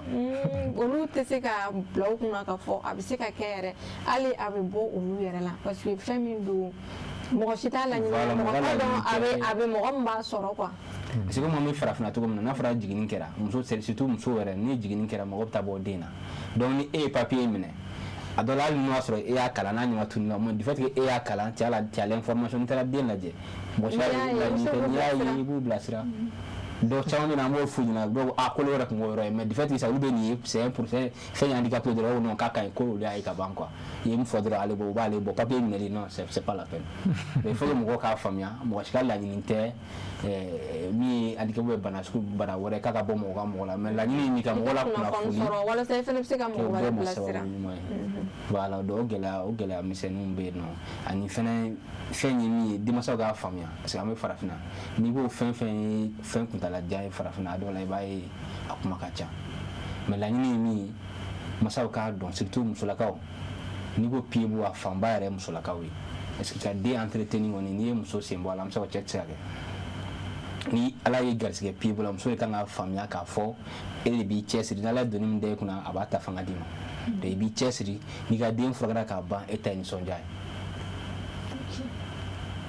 A: Olu tɛ se ka bila u kunna k'a fɔ a bɛ se ka kɛ yɛrɛ, hali a bɛ bɔ olu yɛrɛ la, parce que fɛn min don, mɔgɔ si t'a laɲini, mɔgɔ t'a dɔn a bɛ mɔgɔ min b'a sɔrɔ quoi.
B: Parce que komi an bɛ farafinna cogo min na, n'a fɔra jiginni kɛra muso, surtout muso yɛrɛ, ni jiginni kɛra, mɔgɔ bɛ taa bɔ den na. Donc ni e ye papier minɛ, a dɔ la, hali n'o y'a sɔrɔ e y'a kalan, n'a ɲuman tununa, mais du fait que e y'a kalan, tu as la, tu as l'information, n'i taara den lajɛ, mɔgɔ si laɲini tɛ. N'i y'a ye, i b'u bilasira. Dɔw caman bɛ na, an b'o f'u ɲɛna, dɔw a kolo yɛrɛ tun b'o yɔrɔ ye, mais du fait que ça olu bɛ nin ye, c'est un pour fɛn ye handicapé dɔrɔn, non, k'a ka ɲi, ko olu y'a ye ka ban quoi. I ye min fɔ dɔrɔn, ale bɔ, u b'ale bɔ papier minɛli, non, c'est pas la peine. Mais il faut que mɔgɔw k'a faamuya, mɔgɔ si ka laɲini tɛ min ye handicapé bɛ bana sugu bana wɛrɛ k'a ka bɔ mɔgɔ ka mɔgɔ la, mais laɲini ye min ka mɔgɔ la kunnafoni
A: walasa i fana bɛ se ka mɔgɔ wɛrɛ bilasira.
B: Voilà, donc o gɛlɛya misɛnninw bɛ yen nɔ. Ani fɛnɛ fɛn ye min ye, denmansaw k'a faamuya, parce que an bɛ farafinna, n'i ko fɛn fɛn ye fɛn kuntalajan ye farafinna, a dɔw la i b'a ye a kuma ka ca. Mais laɲini ye min ye, masaw k'a dɔn, surtout musolakaw. N'i ko pied-bot, a fanba yɛrɛ ye musolakaw ye, parce que ka den entretenir kɔni, n'i ye muso sen bɔ a la, an bɛ se ka cɛ tɛ se ka kɛ. Ni Ala ye garisɛgɛ pied-bot la, muso de kan ka faamuya k'a fɔ e de b'i cɛsiri. N'Ala ye doni min da e kunna, a b'a ta fanga d'i ma. Donc i b'i cɛsiri, n'i ka den furakɛra k'a ban, e ta ye nisɔndiya ye.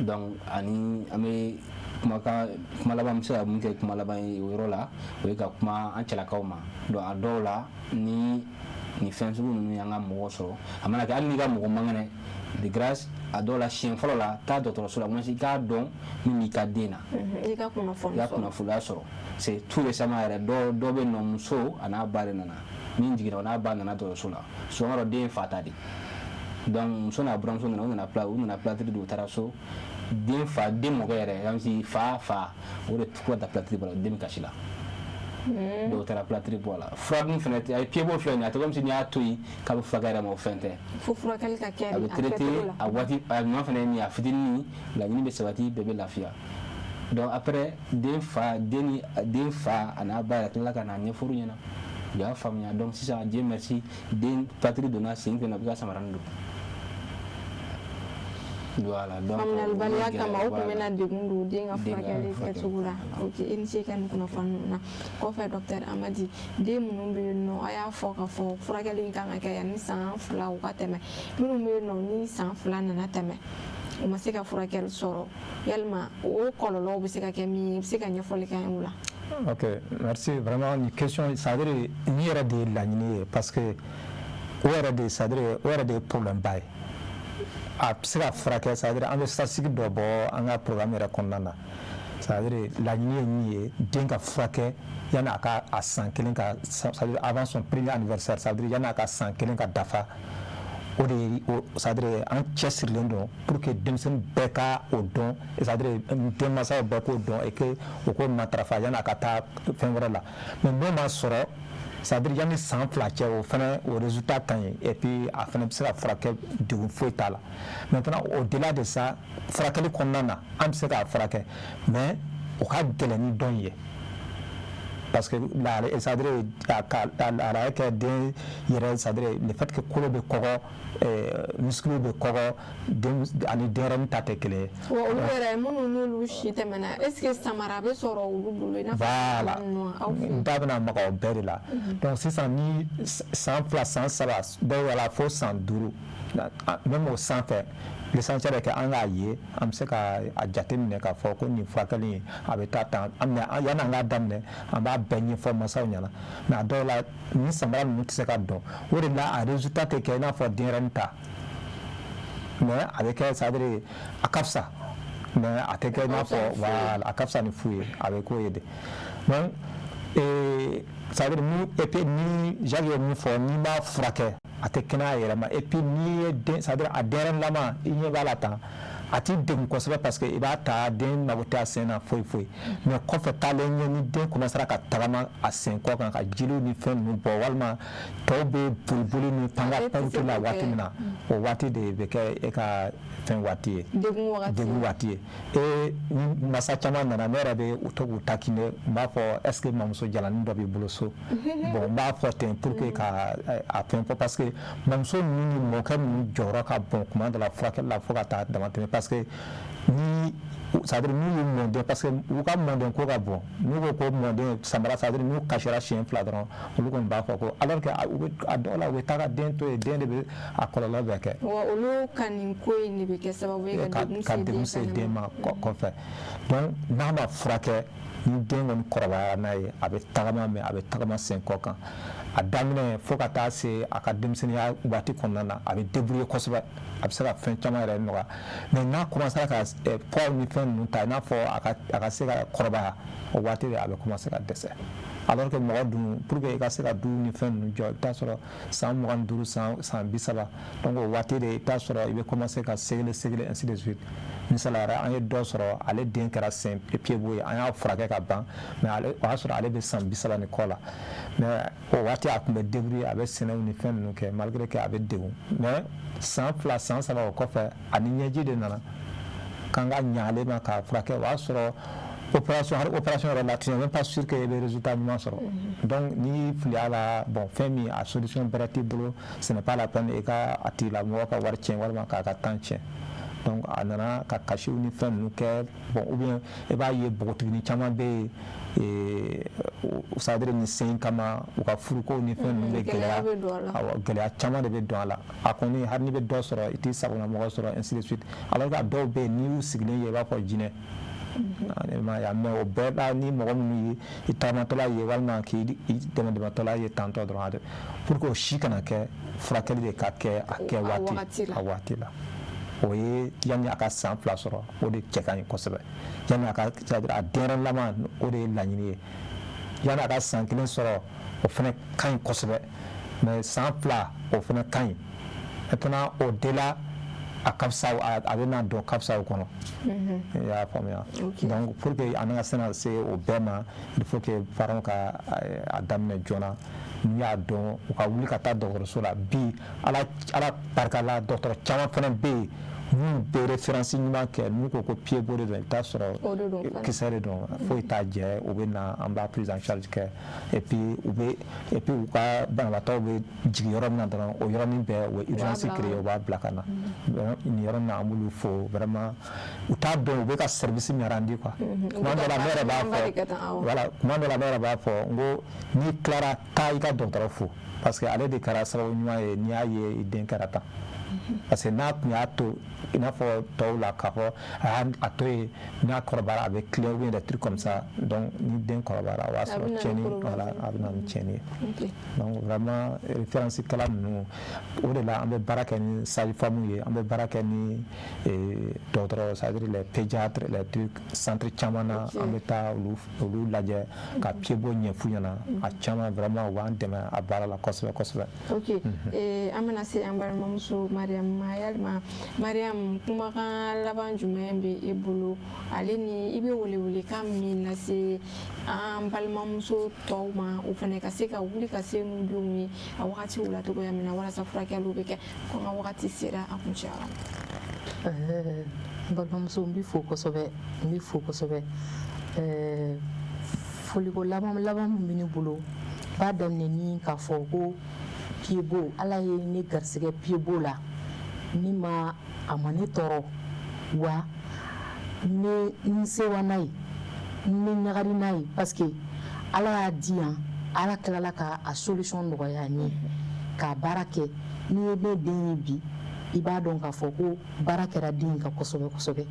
B: Donc ani an bɛ kumakan kuma laban, bɛ se ka mun kɛ kuma laban ye o yɔrɔ la, o ye ka kuma an cɛlakaw ma. Donc a dɔw la, ni nin fɛn sugu ninnu y'an ka mɔgɔ sɔrɔ, a mana kɛ hali n'i ka mɔgɔ man kɛnɛ, de grâce, a dɔw la, siɲɛ fɔlɔ la, taa dɔgɔtɔrɔso la, i k'a dɔn min b'i ka den na.
A: I ka kunnafoni
B: i ka kunnafoniya sɔrɔ. C'est tout récemment yɛrɛ, dɔ bɛ yen nɔ, muso a n'a ba de nana, min jiginna, o n'a ba nana dɔgɔtɔrɔso la. Souvent dɔ den ye fa ta de. Donc muso n'a buramuso nana, u nana plâtre don, u taara so. Den fa, den mɔkɛ yɛrɛ, comme si fa o de ko ka taa plâtre bɔ a la, den bɛ kasi la. Dɔw taara plâtre bɔ a la. Fura dun fɛnɛ tɛ, a ye pied-bot filɛ nin ye, a tɛ comme si n'i y'a to yen k'a bɛ furakɛ yɛrɛ ma, o fɛn tɛ.
A: Fo furakɛli ka kɛ.
B: A bɛ traité a waati. A ɲuman fɛnɛ ye min ye, a fitinin, laɲini bɛ sabati, bɛɛ bɛ lafiya. Donc après, den fa, den ni den fa a n'a ba yɛrɛ tilala ka na ɲɛfɔr'u ɲɛna, u y'a faamuya. Donc sisan, Dieu merci, den plâtre donna sen fɛnɛ, a bɛ ka samara don. Voilà, donc
A: faamuyalibaliya kama, o tun bɛna degun don den ka furakɛli kɛcogo la. Ok, i ni ce i ka nin kunnafoni ninnu na. Kɔfɛ, docteur Amadi, den minnu bɛ yen nɔ, a y'a fɔ k'a fɔ furakɛli in kan ka kɛ yanni san 2 o ka tɛmɛ. Minnu bɛ yen nɔ, ni san 2 nana tɛmɛ, u ma se ka furakɛli sɔrɔ, yalima o kɔlɔlɔw bɛ se ka kɛ min ye, i bɛ se ka ɲɛfɔli kɛ an ye o la?
C: Ok, merci. Vraiment, nin question, c'est à dire nin yɛrɛ de ye laɲini ye, parce que o yɛrɛ de, c'est à dire o yɛrɛ de ye problème ba ye. A bɛ se ka furakɛ, c'est à dire an bɛ statistique dɔ bɔ an ka programme yɛrɛ kɔnɔna na. C'est à dire laɲini ye min ye, den ka furakɛ yanni a ka a san 1 ka, c'est à dire avant son premier anniversaire, c'est à dire yanni a ka san 1 ka dafa. O de ye, c'est à dire an cɛsirilen don pour que denmisɛnnin bɛɛ ka o dɔn, c'est à dire denmansaw bɛɛ k'o dɔn et que o k'o matarafa yanni a ka taa fɛn wɛrɛ la. Mais n'o ma sɔrɔ, c'est à dire yanni san 2 cɛ, o fana o résultat ka ɲi et puis a fana bɛ se ka furakɛ, degun foyi t'a la. Maintenant, au delà de ça, furakɛli kɔnɔna na, an bɛ se k'a furakɛ, mais o ka gɛlɛn ni dɔn ye. Parce que la, c'est-à-dire a kɛ den yɛrɛ, c'est-à-dire le fait que kolo bɛ kɔgɔ, muscle bɛ kɔgɔ, den ani denyɛrɛnin ta tɛ kelen ye.
A: Wa olu yɛrɛ minnu n'olu si tɛmɛna, est ce que samara bɛ sɔrɔ olu bolo i n'a fɔ?
C: Voilà, n da bɛna maga o bɛɛ de la. Donc sisan, ni san 2, san 3, dɔw yɛrɛ la fo san 5, même o sanfɛ, l'essentiel est que an k'a ye, an bɛ se ka a jateminɛ k'a fɔ ko nin furakɛli in a bɛ taa tan. Yanni an k'a daminɛ, an b'a bɛɛ ɲɛfɔ masaw ɲɛna. Mais a dɔw la, nin samara ninnu tɛ se ka dɔn, o de la a résultat tɛ kɛ i n'a fɔ denyɛrɛnin ta. Mais a bɛ kɛ, c'est à dire a ka fisa, mais a tɛ kɛ i n'a fɔ, voilà, a ka fisa ni fu ye, a bɛ k'o ye de. Donc c'est à dire ni, et puis ni Jacques ye min fɔ, n'i m'a furakɛ, a tɛ kɛnɛya yɛrɛ ma. Et puis n'i ye den, c'est à dire a denyɛrɛnilama, i ɲɛ b'a la tan, a t'i degun kosɛbɛ parce que i b'a ta, den mago tɛ a sen na foyi foyi. Mais kɔfɛ, taalen ɲɛ, ni den commencera ka tagama a sen kɔ kan, ka jeliw ni fɛn ninnu bɔ, walima tɔw bɛ boliboli ni panga pantu la waati min na, o waati de bɛ kɛ e ka fɛn waati ye, degun waati ye. E ni masa caman nana, ne yɛrɛ bɛ u to k'u taquiner, n b'a fɔ: est ce que mamuso jalanin dɔ b'i bolo so? Bon, n b'a fɔ ten pour que ka a fɛn fɔ, parce que mamuso ninnu ni mɔkɛ ninnu jɔyɔrɔ ka bon kuma dɔ la furakɛli la fo ka taa damatɛmɛ. Parce que ni, c'est à dire n'u ye mɔden, parce que u ka mɔden ko ka bon, n'u ko ko mɔden samara, c'est à dire n'u kasira siɲɛ fila dɔrɔn, olu kɔni b'a fɔ ko, alors que u bɛ a dɔw la, u bɛ taa ka den to yen, den de bɛ a kɔlɔlɔ bɛɛ kɛ.
A: Wa olu ka nin ko in de bɛ kɛ sababu ye
C: ka degun se den ma kɔfɛ. Donc n'a ma furakɛ, ni den kɔni kɔrɔbayara n'a ye, a bɛ tagama, mais a bɛ tagama sen kɔ kan. A daminɛ fo ka taa se a ka denmisɛnninya waati kɔnɔna na, a bɛ débrouiller kosɛbɛ, a bɛ se ka fɛn caman yɛrɛ nɔgɔya. Mais n'a commencé ka poids ni fɛn ninnu ta, i n'a fɔ a ka se ka kɔrɔbaya, o waati de a bɛ commencer ka dɛsɛ. Alors que mɔgɔ dun, pour que i ka se ka du ni fɛn ninnu jɔ, i bɛ taa sɔrɔ san 25, san 30, donc o waati de i bɛ taa sɔrɔ i bɛ commencer ka segele segele, ainsi de suite. Misaliyara, an ye dɔ sɔrɔ, ale den kɛra sen pied-bot ye, an y'a furakɛ ka ban, mais ale, o y'a sɔrɔ ale bɛ san 30 ni kɔ la. Mais o waati a tun bɛ débrouiller, a bɛ sɛnɛw ni fɛn ninnu kɛ, malgré que a bɛ degun. Mais san 2, san 3 o kɔfɛ, ani ɲɛji de nana k'an ka ɲa ale ma k'a furakɛ. O y'a sɔrɔ opération, hali opération yɛrɛ la, tu n'es même pas sûr que i bɛ résultat ɲuman sɔrɔ. Donc n'i filila la, bon, fɛn min a solution bɛrɛ t'i bolo, ce n'est pas la peine i ka a tigilamɔgɔ ka wari tiɲɛ walima k'a ka temps tiɲɛ. Donc a nana ka kasiw ni fɛn ninnu kɛ. Bon, ou bien i b'a ye npogotiginin caman bɛ yen, c'est à dire nin sen kama, u ka furuko ni fɛn ninnu bɛ gɛlɛya. Awɔ, gɛlɛya caman de bɛ don a la. A kɔni, hali n'i bɛ dɔ sɔrɔ, i t'i sagona mɔgɔ sɔrɔ, ainsi de suite. Alors que a dɔw bɛ yen, n'i y'u sigilen ye, i b'a fɔ jinɛ. Mais o bɛɛ la, ni mɔgɔ minnu ye i taamatɔla ye walima k'i dɛmɛ dɛmɛtɔla ye tantɔ dɔrɔn, pour que o si kana kɛ, furakɛli de ka kɛ a kɛ waati, a waati la. O ye yanni a ka san 2 sɔrɔ, o de cɛ ka ɲi kosɛbɛ. Yanni a ka, c'est à dire a denyɛrɛnilama, o de ye laɲini ye. Yanni a ka san 1 sɔrɔ, o fana ka ɲi kosɛbɛ. Mais san 2, o fana ka ɲi. Maintenant, au delà, a ka fisa, a bɛ na dɔn ka fisa o kɔnɔ, i y'a faamuya? Donc pour que an ka se na se o bɛɛ ma, il faut que parents ka a daminɛ joona. N'u y'a dɔn, u ka wuli ka taa dɔgɔtɔrɔso la. Bi, ala ala barika la, dɔgɔtɔrɔ caman fana bɛ yen minnu bɛ référence ɲuman kɛ. N'u ko ko pied-bot de don, i bɛ taa sɔrɔ kisɛ de don, foyi t'a jɛ. U bɛ na, an b'a prise en charge kɛ. Et puis u bɛ, et puis u ka banabaatɔw bɛ jigin yɔrɔ min na dɔrɔn, o yɔrɔnin bɛɛ u bɛ urgence créer, u b'a bila ka na nin yɔrɔ in na. An b'olu fo vraiment. U t'a dɔn u bɛ ka service min rendu, quoi. Tuma dɔ la, ne yɛrɛ b'a fɔ, voilà, tuma dɔ la, ne yɛrɛ b'a fɔ n ko n'i tilara, taa i ka dɔgɔtɔrɔ fo, parce que ale de kɛra sababu ɲuman ye n'i y'a ye i den kɛra tan. Parce que n'a tun y'a to i n'a fɔ tɔw la k'a fɔ a y'a to yen, n'a kɔrɔbayara a bɛ tilen, ou bien des trucs comme ça, donc ni den kɔrɔbayara, o b'a sɔrɔ tiɲɛni, voilà, a bɛ na ni tiɲɛni ye. Donc vraiment, référence kɛla ninnu, o de la an bɛ baara kɛ ni sage-femme ye, an bɛ baara kɛ ni dɔgɔtɔrɔ, c'est à dire les pédiatres, les trucs, centre caman na, an bɛ taa olu lajɛ ka pied-bot ɲɛf'u ɲɛna. A caman vraiment, u b'an dɛmɛ a baara la kosɛbɛ kosɛbɛ.
A: Ok, an bɛna se an balimamuso Mariam ma. Yalima Mariam, kumakan laban jumɛn bɛ e bolo, ale ni i bɛ welewelekan min lase an balimamuso tɔw ma, u fana ka se ka wuli ka se n'u denw ye a wagatiw la cogoya min na, walasa furakɛliw bɛ kɛ, ko n ka wagati sera a kuncɛyɔrɔ
D: ma? N balimamuso, n b'i fo kosɛbɛ, n b'i fo kosɛbɛ. Foliko laban laban min bɛ ne bolo, n b'a daminɛ ni k'a fɔ ko pied-bot, Ala ye ne garisɛgɛ pied-bot la, ne ma a ma ne tɔɔrɔ, wa ne n sewa n'a ye, n bɛ ɲagari n'a ye, parce que Ala y'a di yan, Ala tilala ka a solution nɔgɔya n ye k'a baara kɛ. N'i ye ne den ye bi, i b'a dɔn k'a fɔ ko baara kɛra den in kan kosɛbɛ kosɛbɛ.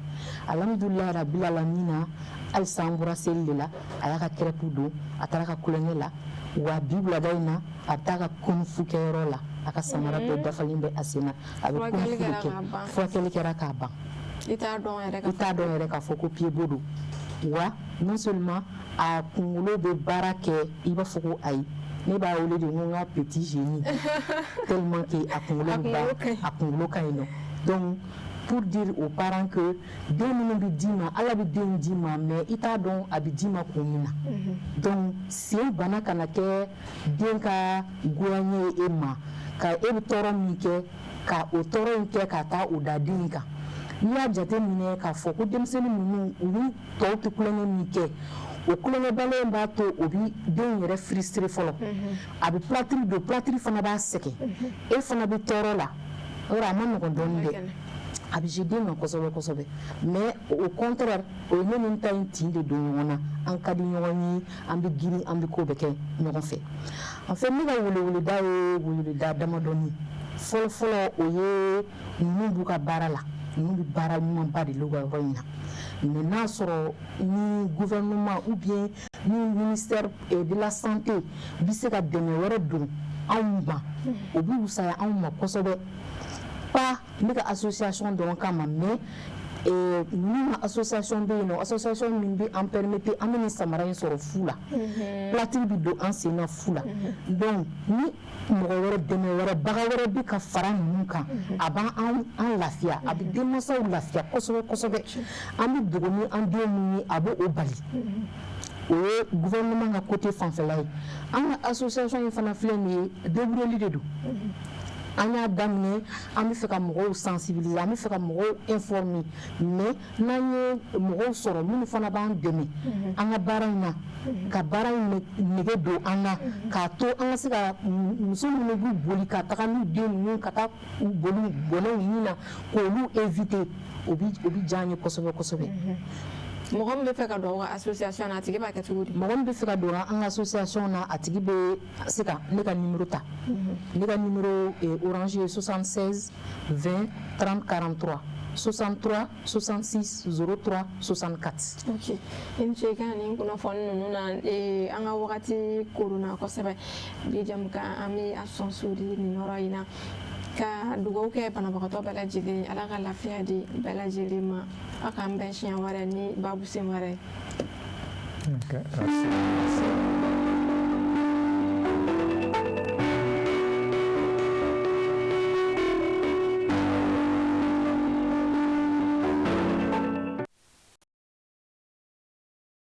D: Alhamdulilayi rabil alamina, halisa an bɔra seli de la, a y'a ka crêpe don, a taara ka kulonkɛ la, wa bi wulada in na, a bɛ taa ka kung-fu kɛyɔrɔ la, a ka samara bɛɛ dafalen bɛ a sen na, a bɛ kung-fu de kɛ. Furakɛli kɛra k'a ban.
A: I t'a dɔn yɛrɛ.
D: I t'a dɔn yɛrɛ k'a fɔ ko pied-bot don. Wa non seulement a kunkolo bɛ baara kɛ, i b'a fɔ ko ayi, ne b'a wele de ko n ka petit génie, tellement que a kunkolo bɛ baara, a kunkolo ka ɲi nɔ. Donc pour dire aux parents que den minnu bɛ d'i ma, Ala bɛ den d'i ma, mais i t'a dɔn a bɛ d'i ma kun min na. Donc sen bana kana kɛ den ka goyanye ye e ma, ka e bɛ tɔɔrɔ min kɛ, ka o tɔɔrɔ in kɛ ka taa o da den in kan. N'i y'a jate minɛ k'a fɔ ko denmisɛnnin ninnu, u ni tɔw tɛ kulonkɛ min kɛ, o kulonkɛbaliya in b'a to o bɛ den yɛrɛ frustré fɔlɔ, a bɛ plâtre don, plâtre fana b'a sɛgɛn, e fana bɛ tɔɔrɔ la. Yɔrɔ a ma nɔgɔn dɔɔnin dɛ, a bɛ jouer den kan kosɛbɛ kosɛbɛ. Mais au contraire, o ye ne ni n ta in tin de don ɲɔgɔn na, an ka di ɲɔgɔn ye, an bɛ girin, an bɛ ko bɛɛ kɛ ɲɔgɔn fɛ. En fait, ne ka weleweleda ye weleweleda damadɔni. Fɔlɔ fɔlɔ, o ye ninnu b'u ka baara la, ninnu bɛ baara ɲumanba de la u ka yɔrɔ in na. Mais n'a sɔrɔ ni gouvernement ou bien ni ministère de la Santé bɛ se ka dɛmɛ wɛrɛ don anw ma, o bɛ wusaya anw ma kosɛbɛ. Pas ne ka association dɔrɔn kama, mais ninnu ka association bɛ yen nɔ, association min bɛ an permettre an bɛ nin samara in sɔrɔ fu la, plâtre bɛ don an sen na fu la. Donc ni mɔgɔ wɛrɛ, dɛmɛ wɛrɛ, baga wɛrɛ bɛ ka fara ninnu kan, a b'an an lafiya, a bɛ denmansaw lafiya kosɛbɛ kosɛbɛ. An bɛ dogo ni an den mun ye, a b'o o bali. O ye gouvernement ka côté fanfɛla ye. An ka association in fana filɛ nin ye, débrouiller de don. An y'a daminɛ, an bɛ fɛ ka mɔgɔw sensibiliser, an bɛ fɛ ka mɔgɔw informer, mais n'an ye mɔgɔw sɔrɔ minnu fana b'an dɛmɛ an ka baara in na, ka baara in nege don an na, k'a to an ka se ka muso minnu b'u boli ka taga n'u den ninnu, ka taa u boli bɔnɛw ɲini na, k'olu éviter, o bɛ diya an ye kosɛbɛ kosɛbɛ.
A: Mɔgɔ min bɛ fɛ ka don aw ka association na, a tigi b'a kɛ cogo di?
D: Mɔgɔ min bɛ fɛ ka don an ka association na, a tigi bɛ se ka ne ka numéro ta. Ne ka numéro Orange ye 76 20 30 43, 63 66 03 64.
A: Ok, i ni ce i ka nin kunnafoni ninnu na. An ka wagati koronna kosɛbɛ. Bi jamukan, an bɛ a sɔnsori nin yɔrɔ in na, ka dugawu kɛ banabagatɔ bɛɛ lajɛlen, Ala ka lafiya di bɛɛ lajɛlen ma. Aw k'an bɛn siɲɛ wɛrɛ ni babu sen wɛrɛ.
C: Ok, merci.